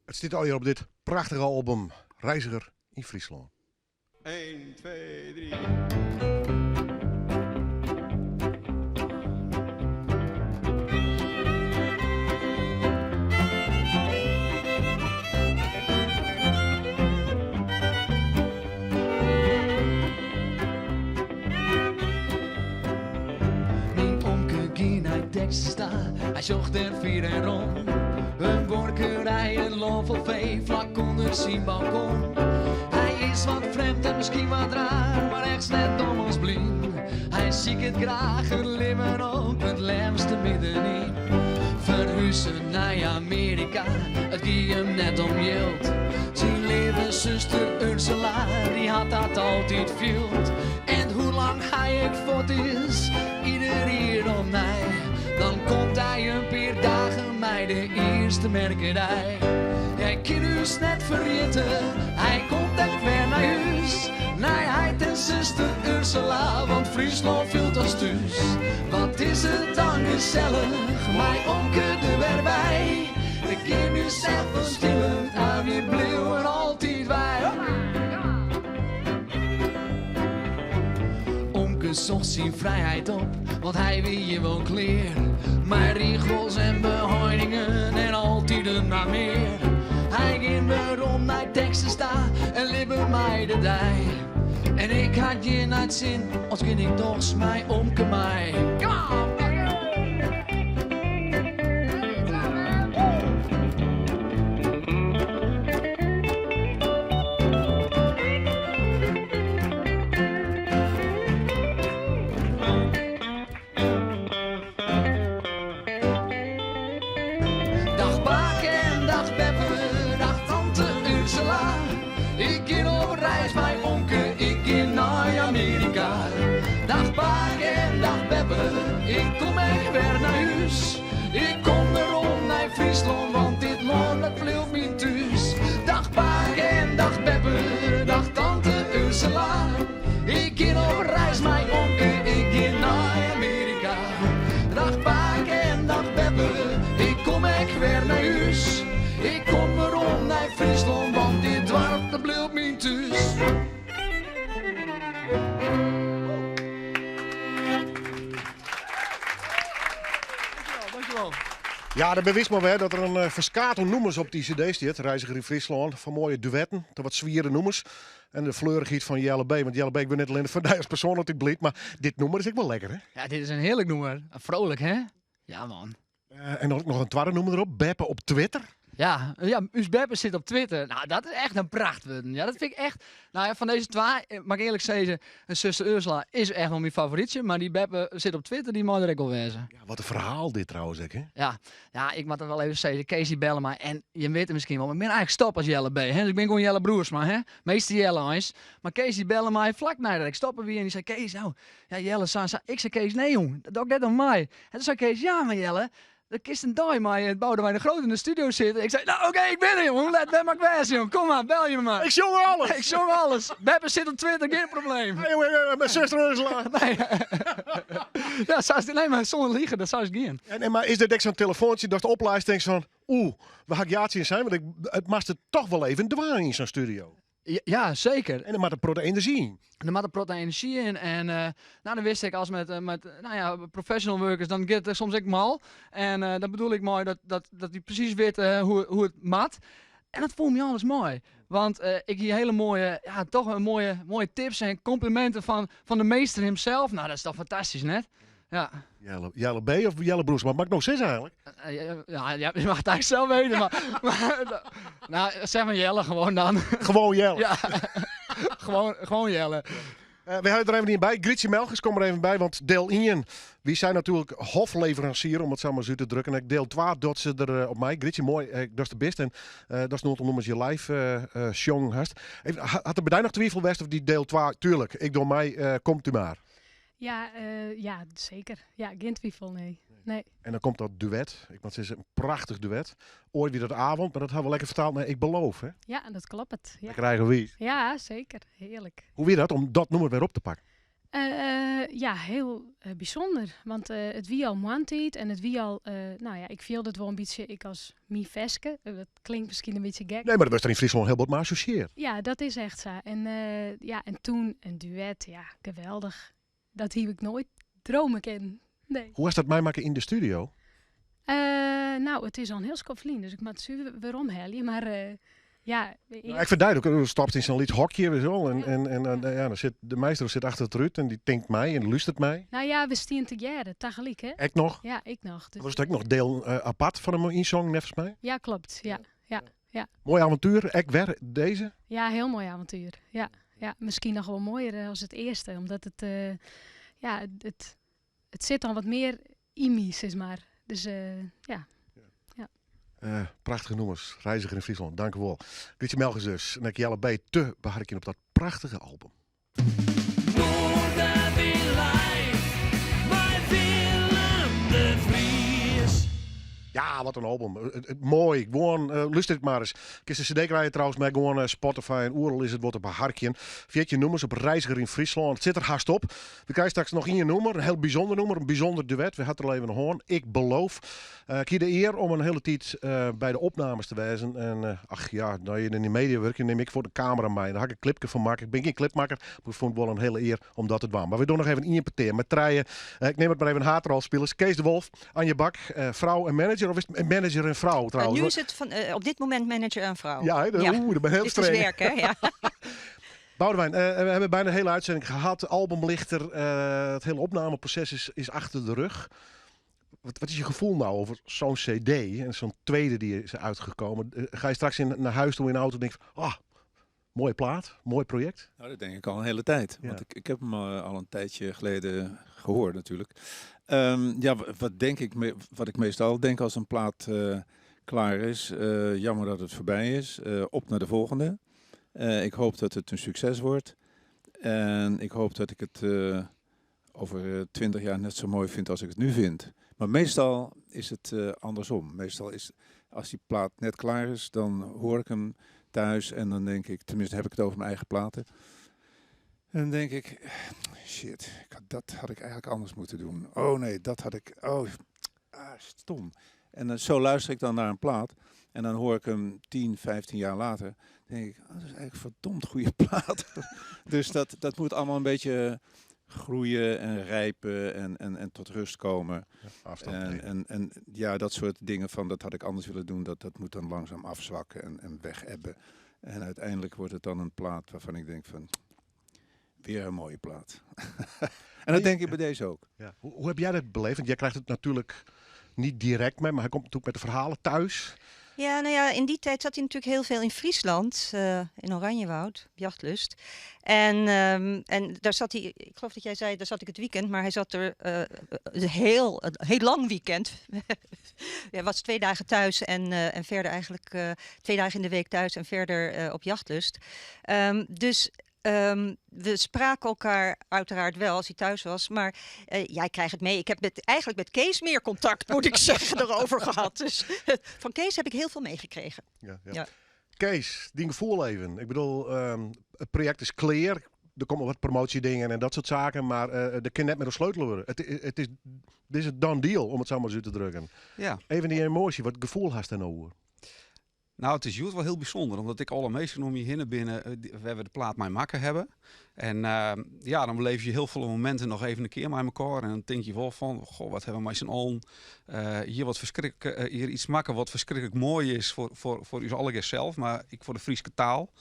Het zit al hier op dit prachtige album Reiziger in Friesland. 1, 2, 3. Hij zocht er vier en rond. Een workerij, een loof vee, vlak onder zijn balkon. Hij is wat vreemd en misschien wat raar, maar echt net dom als blind. Hij ziet het graag, het leven op het lemste middenin. Verhuizen naar Amerika, het ging hem net om jild. Zijn lieve zuster Ursula, die had dat altijd viel. En hoe lang hij ik voort is, ieder hier om mij. Dan komt hij een paar dagen bij de eerste merkerij. Jij kan us net vergeten, hij komt echt weer naar huis. Nei heit en suster Ursula, want Fryslân fielt as thús. Wat is it dan gesellich, mei omke der wer by. We kin ús sels wol skile, mar wy bliuwe altyd wy. Omke socht syn frijheid op, want hy wie hjir wol klear. Mei rigels en beheiningen en altiten mar mear. Hy gyng werom nei Texas ta en libbe mei de dei. En ik ha gjin nei 't sin, as gean ik dochs mei omke mei. Come on! Dag pake en dag beppe, dag tante Ursula. Ik gean op reis mei omke, ik gean nei Amearika. Dag pake en dag beppe, ik kom ek wer nei hús. Ik kom werom nei Fryslân, want dit lân dat bliuwt myn thús. Dag pake en dag beppe, dag tante Ursula. Ik gean op reis mei omke, ik gean nei Amearika. Dag pake en dag beppe, ik kom ek wer nei hús. Ik kom werom nei Fryslân, want dit doarp dat bliuwt myn thús. Ja, dat bewiist mar wer dat der in ferskaat oan nûmers op dy CD stiet. Reiziger yn Fryslân, fan moaie duetten ta wat swiere nûmers. En de fleurichheid fan Jelle B. Want Jelle B, ik bin net allinnich foar dy as persoan altyd bliid, mar dit nûmer is ek wol lekker, hè? Ja, dit is in hearlik nûmer. Frolik, hè? Ja, man. En dan ek noch in twadde nûmer derop, Beppe op Twitter. Ja, ja, ús Beppe sit op Twitter. Nou, dat is echt in pracht wurden. Ja, dat fyn ik echt. Nou ja, fan dizze twa, moat ik earlik sizze, Zuster Ursula is echt wol myn favorytsje, mar dy Beppe sit op Twitter, dy mei der ek wol wêze. Ja, wat in ferhaal dit trouwens ek, hè? Ja, ja, ik moat it wol even sizze. Kees dy belle my en jim witte miskien wol, mar ik bin eigentlik stoppe as Jelle B. Hè? Dus ik bin gewoan Jelle Broersma, hè? Meester Jelle eins. Mar Kees dy belle my flak neidat ik stoppe wie en dy sei, Kees, nou, ja, Jelle, sa en sa. Ik sei, Kees, nee jong, dat doch ik net oan mei. En toen sei Kees, ja, mar Jelle, dan kinst in dei mei Boudewijn de Groot yn de studio sitte. Ik sei, nou oké, ik bin der jong. Hoe let wêr moat ik wêze jong? Kom mar, belje my mar. Ik sjong alles. Ik sjong alles. Beppe sit op Twitter, gjin probleem. Nee, jong, myn suster Ursula. Nee. Ja, sa is it, nee, mar sûnder ligen, dat sa is it gien. En, mar is dit ek sa'n telefoantsje datst opleist tinkst fan, oeh, wêr ha ik ja tsjin sein? Want ik, it moatst it toch wol even dwaan yn sa'n studio. Ja, zeker. En der moat in protte enerzjy yn. Der moat in protte enerzjy yn. En nou, dan wist ik, as met nou ja, professional workers, dan giet it soms ek mal. En dat bedoel ik mei dat dy presys witte hoe't it moat. En dat foel my alles mei. Want ik hie hiele moaie, ja, toch in moaie, moaie tips en komplimenten fan de meester himself. Nou, dat is toch fantastysk, net? Ja. Jelle, Jelle B of Jelle Broersma? Moat ik no sizze eigentlik? Ja, ja, je mag het eigenlijk zelf weten, maar nou, zeg maar Jelle gewoon dan. Gewoon Jelle? Ja, gewoon Jelle. We hawwe der even ien by. Grytsje Melchers kom der even by, want deel 1, wy zijn natuerlik hofleverancier, om it sa mar út te drukken. Ek deel 2 docht se der op mei. Grytsje, moai datst der bist en datst in oantal nûmers hjir live sjongen hast. Even, hat der by dy noch twifel west of dy deel 2, tuerlik, ik doch mei, komt u mar. Ja, ja, zeker. Ja, gjin twifel, nee. Nee. En dan komt dat duet. Ik moat sizze, in prachtich duet. Oait wie dat avond, mar dat hawwe we lekker fertaald nei Ik Beloof, hè? Ja, dat kloppet. Ja. Lekker eigenwiis. Ja, zeker. Hearlik. Hoe wie dat om dat nûmer wer op te pakken? Ja, hiel bysûnder. Want it wie al moarntiid en it wie al, nou ja, ik fielde it wol in bytsje ek as myn ferske. Dat klinkt miskien in bytsje gek. Nee, mar do wurdst der yn Fryslân hiel bot mei assosjearre. Ja, dat is echt sa. En, ja, en toen in duet, ja, geweldich. Dat hie ik noait drome kinnen. Nee. Hoe hast dat meimakke yn de studio? Nou, it is al in hiel skoft lyn, dus ik moat it weromhelje. Mar ja. Nou, ik ferduidlik, do stapst yn sa'n lyts hokje, witst wol, en ja, dan sit de meester sit achter it rút en dy tinkt mei en lústeret mei. Nou ja, we stienen tegearre, tagelyk, hè? Ek noch? Ja, ek noch. Dus Was it ek noch deel apart fan him ynsongen, neffens my? Ja, klopt. Ja, ja. Moai avontuer, ek wer dizze? Ja, hiel moai avontuer. Ja, ja. Miskien noch wol moaier as it earste, omdat it, ja, it sit dan wat mear yn my, sis mar. Dus ja. Ja. Prachtige nûmers. Reiziger yn Fryslân. Dankewol. Grytsje Melchers dus. En ek Jelle B. te beharkjen op dat prachtige album. Noarderwyn live mei Willem de Vries. Ja, wat in album. Moai. Gewoan, lúster it mar ris. Kinst de cd krije trouwens mei gewoan Spotify en oeral is it wol te beharkjen. 14 nûmers op Reiziger yn Fryslân. It sit der hast op. We krije straks noch ien nûmer, in hiel bysûnder nûmer, in bysûnder duet. We ha it der al even hân. Ik beloof. Ik hie de ear om in hiele tiid by de opnames te wêzen. En ach ja, no je yn de media wurkje, nim ik fuort in kamera mei. Dêr ha ik in klipke fan makke. Ik bin gjin klipmakker, mar ik fûn it wol in hiele ear om dat te dwaan. Mar we dogge noch even ien petear mei trije, ik neam it mar even haadrolspilers. Kees de Wolf, Anja Bak, frou en manager, of is it manager en frou trouwens? Nu is it fan, op dit momint manager en frou. Ja, hè? Ja. Oeh, dat ben heel Dit is streng. werk, hè? Ja. Boudewijn, we hebben bijna de hele uitzending gehad. Album ligt er, het hele opnameproces is achter de rug. Wat is je gevoel nou over zo'n cd en zo'n tweede die is uitgekomen? Ga je straks naar huis toe in de auto en denk van, ah, mooie plaat, mooi project? Nou, dat denk ik al een hele tijd. Want ik heb hem al een tijdje geleden gehoord natuurlijk. Ja, wat denk ik wat ik meestal denk als een plaat klaar is. Jammer dat het voorbij is. Op naar de volgende. Ik hoop dat het een succes wordt. En ik hoop dat ik het over 20 jaar net zo mooi vind als ik het nu vind. Maar meestal is het andersom. Meestal is, als die plaat net klaar is, dan hoor ik hem thuis en dan denk ik, tenminste heb ik het over mijn eigen platen. En dan denk ik, shit, dat had ik eigenlijk anders moeten doen. Oh nee, dat had ik, oh, ah, stom. En dan, zo luister ik dan naar een plaat en dan hoor ik hem 10, 15 jaar later. Dan denk ik, oh, dat is eigenlijk een verdomd goede plaat. Dus dat moet allemaal een beetje groeien en rijpen en tot rust komen. Ja, afstand En nemen. dat soort dingen van dat had ik anders willen doen, dat moet dan langzaam afzwakken en wegebben. En uiteindelijk wordt het dan een plaat waarvan ik denk van, weer een mooie plaat. En dat denk ik bij deze ook. Ja. Hoe heb jij dat beleefd? Want jij krijgt het natuurlijk niet direct mee, maar hij komt natuurlijk met de verhalen thuis. Ja, nou ja, in die tijd zat hij natuurlijk heel veel in Friesland, in Oranjewoud, op Jachtlust. En daar zat hij, ik geloof dat jij zei, daar zat ik het weekend, maar hij zat er een heel lang weekend. Hij was 2 dagen thuis en verder eigenlijk 2 dagen in de week thuis en verder op Jachtlust. Dus we spraken elkaar uiteraard wel als hij thuis was, maar jij krijgt het mee. Ik heb eigenlijk met Kees meer contact, moet ik zeggen, erover gehad. Dus van Kees heb ik heel veel meegekregen. Kees, dien gevoel even. Het project is clear. Er komen wat promotiedingen en dat soort zaken, maar er kan net met een sleutel worden. Dit is een done deal, om het zo maar zo te drukken. Even die emotie, wat gevoel hast er nou over? Het is juist wel heel bijzonder, omdat ik alle meesten om je heen binnen, die, we hebben de plaat Mijn Makker hebben. En dan beleef je heel veel momenten nog even een keer met elkaar. En dan denk je wel van, goh, wat hebben we met z'n allen. Hier wat verschrik- hier iets maken wat verschrikkelijk mooi is voor u allen zelf, maar ik voor de Friese taal.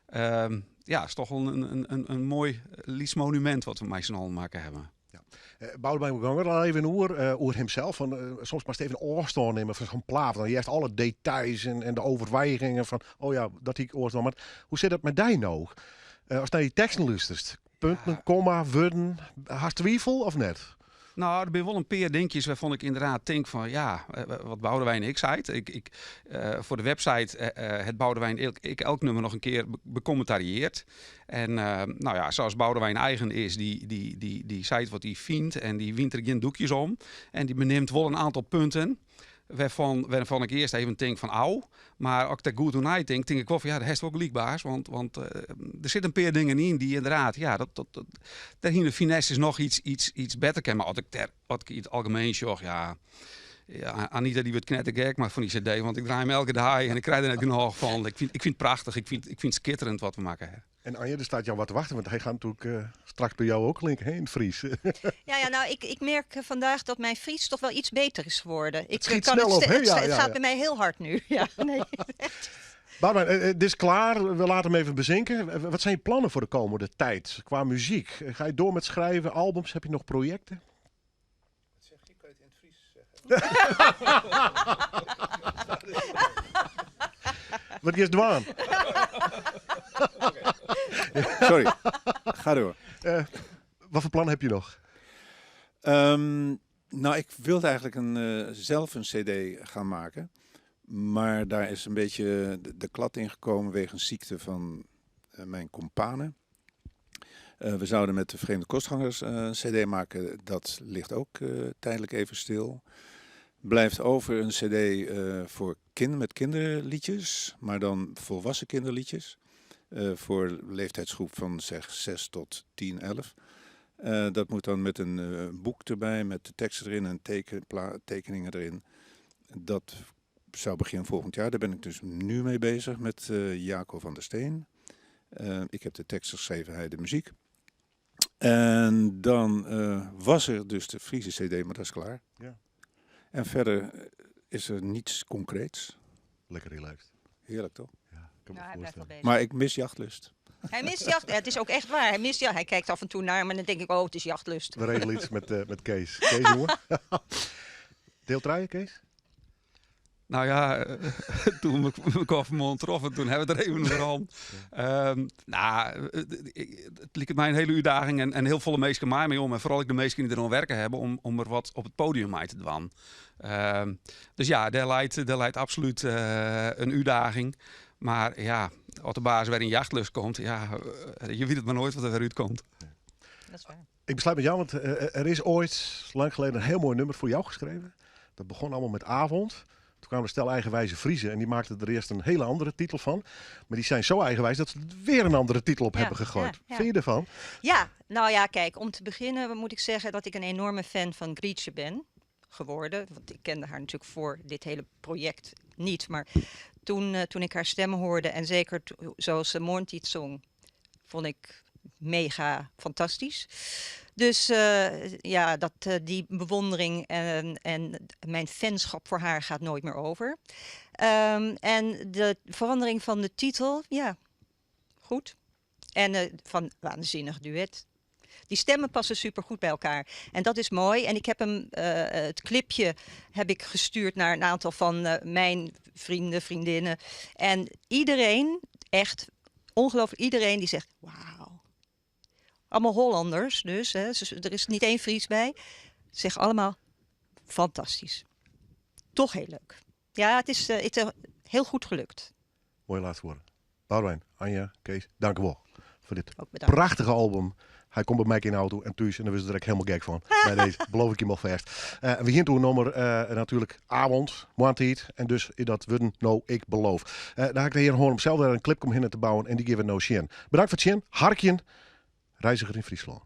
Het is toch wel een mooi liesmonument wat we met z'n allen maken hebben. Ja. Boudewijn, we gaan wel even oer hemzelf. Van soms maar even afstand nemen van zo'n plaat. Dan juist alle details en de overwegingen van, oh ja, dat ik oor. Maar hoe zit dat met die nou? Als je naar die teksten luistert, punten, komma, woorden, haast twijfel of net? Er zijn wel een paar dingetjes waarvan ik inderdaad denk van, ja, wat Boudewijn ik zei. Voor de website het Boudewijn ik elk nummer nog een keer becommentarieerd. En zoals Boudewijn eigen is, die zei wat hij vindt en die wint er geen doekjes om. En die beneemt wel een aantal punten waarvan ik eerst even denk van, au. Maar als ik daar goed over denk, denk ik wel van, ja, dat is ook leakbaars. Want er zitten een paar dingen in die inderdaad, ja, dat, dat, dat, daar in de finesse is nog iets beter kan. Maar als ik iets algemeen zorg, ja, ja, Anita die wordt knettergek maar van die cd, want ik draai hem elke dag en ik krijg er net genoeg van. Ik vind het prachtig, ik vind het schitterend wat we maken. Hè. En Anja, er staat jou wat te wachten, want hij gaat natuurlijk straks bij jou ook klinken, hè, in het Fries. Ja, ja, nou, ik merk vandaag dat mijn Fries toch wel iets beter is geworden. Het schiet snel op, hè? Het gaat bij mij heel hard nu. Ja, nee, echt. Boudewijn, het is klaar. We laten hem even bezinken. Wat zijn je plannen voor de komende tijd qua muziek? Ga je door met schrijven, albums? Heb je nog projecten? Wat zeg je? Kan je het in het Fries zeggen? Wat is dwaan? Sorry, ga door. Wat voor plan heb je nog? Ik wilde eigenlijk zelf een cd gaan maken. Maar daar is een beetje de klad in gekomen wegens ziekte van mijn companen. We zouden met de Vreemde Kostgangers een cd maken. Dat ligt ook tijdelijk even stil. Blijft over een cd voor kind, met kinderliedjes, maar dan volwassen kinderliedjes. Voor leeftijdsgroep van zeg 6 tot 10, 11. Dat moet dan met een boek erbij, met de teksten erin en tekeningen erin. Dat zou begin volgend jaar. Daar ben ik dus nu mee bezig met Jaco van der Steen. Ik heb de tekst geschreven, hij de muziek. En dan was er dus de Friese cd, maar dat is klaar. En verder is er niets concreets. Lekker relaxed. Heerlijk toch? Ja, ik kan me Nou, hij blijft wel voorstellen. bezig. Maar ik mis Jachtlust. Hij mist jacht. Ja, het is ook echt waar. Hij mist jacht. Hij kijkt af en toe naar me en dan denk ik, oh, het is Jachtlust. We regelen iets met Kees. Kees, jongen. Deel draaien, Kees? Nou ja, toen we kwam troffen, toen hebben we het er even over gehad. Nou, het liep mij een hele uitdaging en heel volle meesten mij mee om. En vooral ook de meesten die er aan werken hebben, om er wat op het podium mee te dwan. Dus ja, daar leidt absoluut een uitdaging. Maar ja, als de baas weer in Jachtlust komt, ja, je weet het maar nooit wat er weer uitkomt. Dat is waar. Ik besluit met jou, want er is ooit, lang geleden, een heel mooi nummer voor jou geschreven. Dat begon allemaal met Avond. Toen kwamen er stel eigenwijze Friezen en die maakten er eerst een hele andere titel van. Maar die zijn zo eigenwijs dat ze er weer een andere titel op hebben gegooid. Vind je ervan? Ja, nou ja, kijk, om te beginnen moet ik zeggen dat ik een enorme fan van Grietje ben geworden. Want ik kende haar natuurlijk voor dit hele project niet. Maar toen ik haar stem hoorde en zeker zoals ze Moorntiet zong, vond ik mega fantastisch. Dus ja, dat die bewondering en mijn fanschap voor haar gaat nooit meer over. En de verandering van de titel, ja, goed. En van waanzinnig duet. Die stemmen passen supergoed bij elkaar. En dat is mooi. En ik heb hem, het clipje heb ik gestuurd naar een aantal van mijn vrienden, vriendinnen. En iedereen, echt ongelooflijk, iedereen die zegt, wauw. Allemaal Hollanders dus, hè. Er is niet één Fries bij. Ze zeggen allemaal, fantastisch. Toch heel leuk. Ja, het is heel goed gelukt. Mooie laatste woorden. Boudewijn, Anja, Kees, dank u wel voor dit Ook bedankt. prachtige album. Hij komt bij mij in de auto en thuis en daar was ik er direct helemaal gek van. Bij deze beloof ik je maar vast. We gaan toen nummer natuurlijk Avond, Moantiet. En dus in dat worden nou ik beloof. Daar ga ik de heer Hoorn om zelf daar een clip om hin te bouwen en die geven no zin. Bedankt voor het zin. Harkjen, Reiziger in Friesland.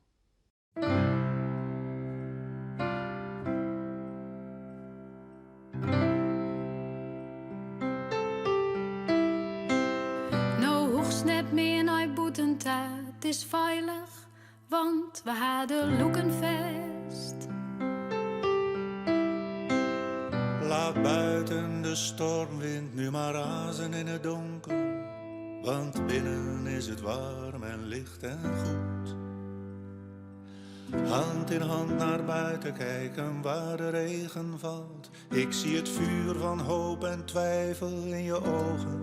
No hoeft net meer naar boeten ta, het is veilig, want we hadden loeken vast. Laat buiten de stormwind nu maar razen in het donker, want binnen is het warm en licht en goed. Hand in hand naar buiten kijken waar de regen valt. Ik zie het vuur van hoop en twijfel in je ogen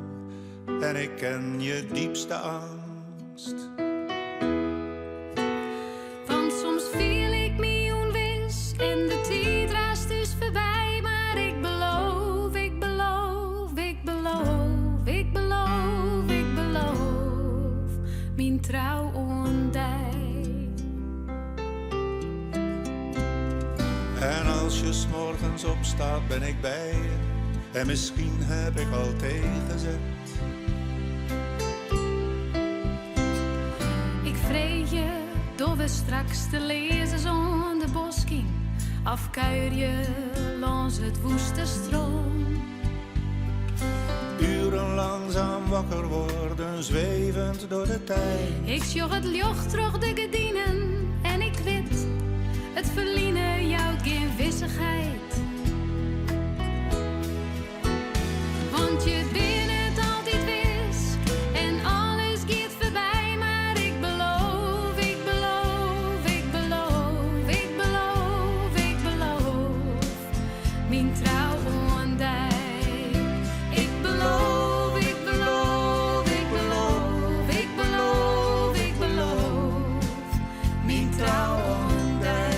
en ik ken je diepste angst. Want soms viel ik me onwis en de tijd raast dus voorbij. Maar ik beloof, ik beloof, ik beloof, ik beloof, ik beloof mijn trouw ondij. En als je 's morgens opstaat ben ik bij je en misschien heb ik al tegenzet. Ik vreet je door we straks te lezen zonder bosking. Afkuier je langs het woeste stroom. Uren langzaam wakker worden, zwevend door de tijd. Ik sjoch het joch terug de gedienen en ik weet, het verliezen jouwt geen wissigheid. Want je bent het altijd wis en alles gaat voorbij. Maar ik beloof, ik beloof, ik beloof, ik beloof, ik beloof mijn trouw ondij. Ik beloof, ik beloof, ik beloof, ik beloof, ik beloof mijn trouw ondij.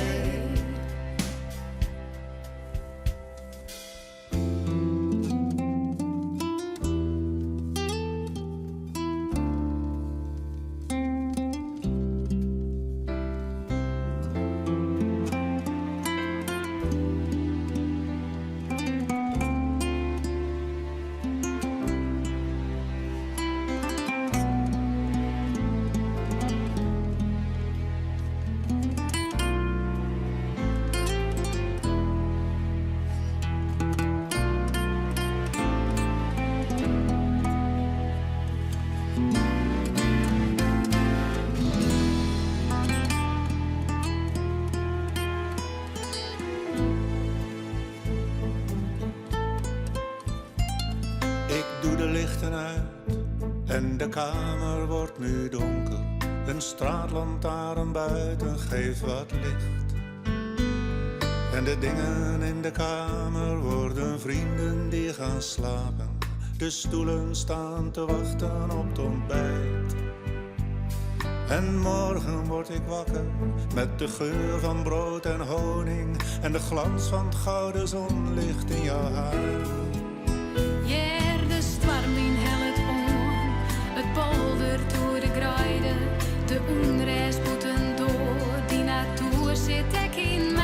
lichten uit en de kamer wordt nu donker. Een straatlantaarn buiten geeft wat licht. En de dingen in de kamer worden vrienden die gaan slapen. De stoelen staan te wachten op het ontbijt. En morgen word ik wakker met de geur van brood en honing en de glans van het gouden zonlicht in jouw haar. Hear de stoarmwyn hellet oan, it poldert oer de greide, de ûnrêst bûtendoar, dy natoer sit ek yn.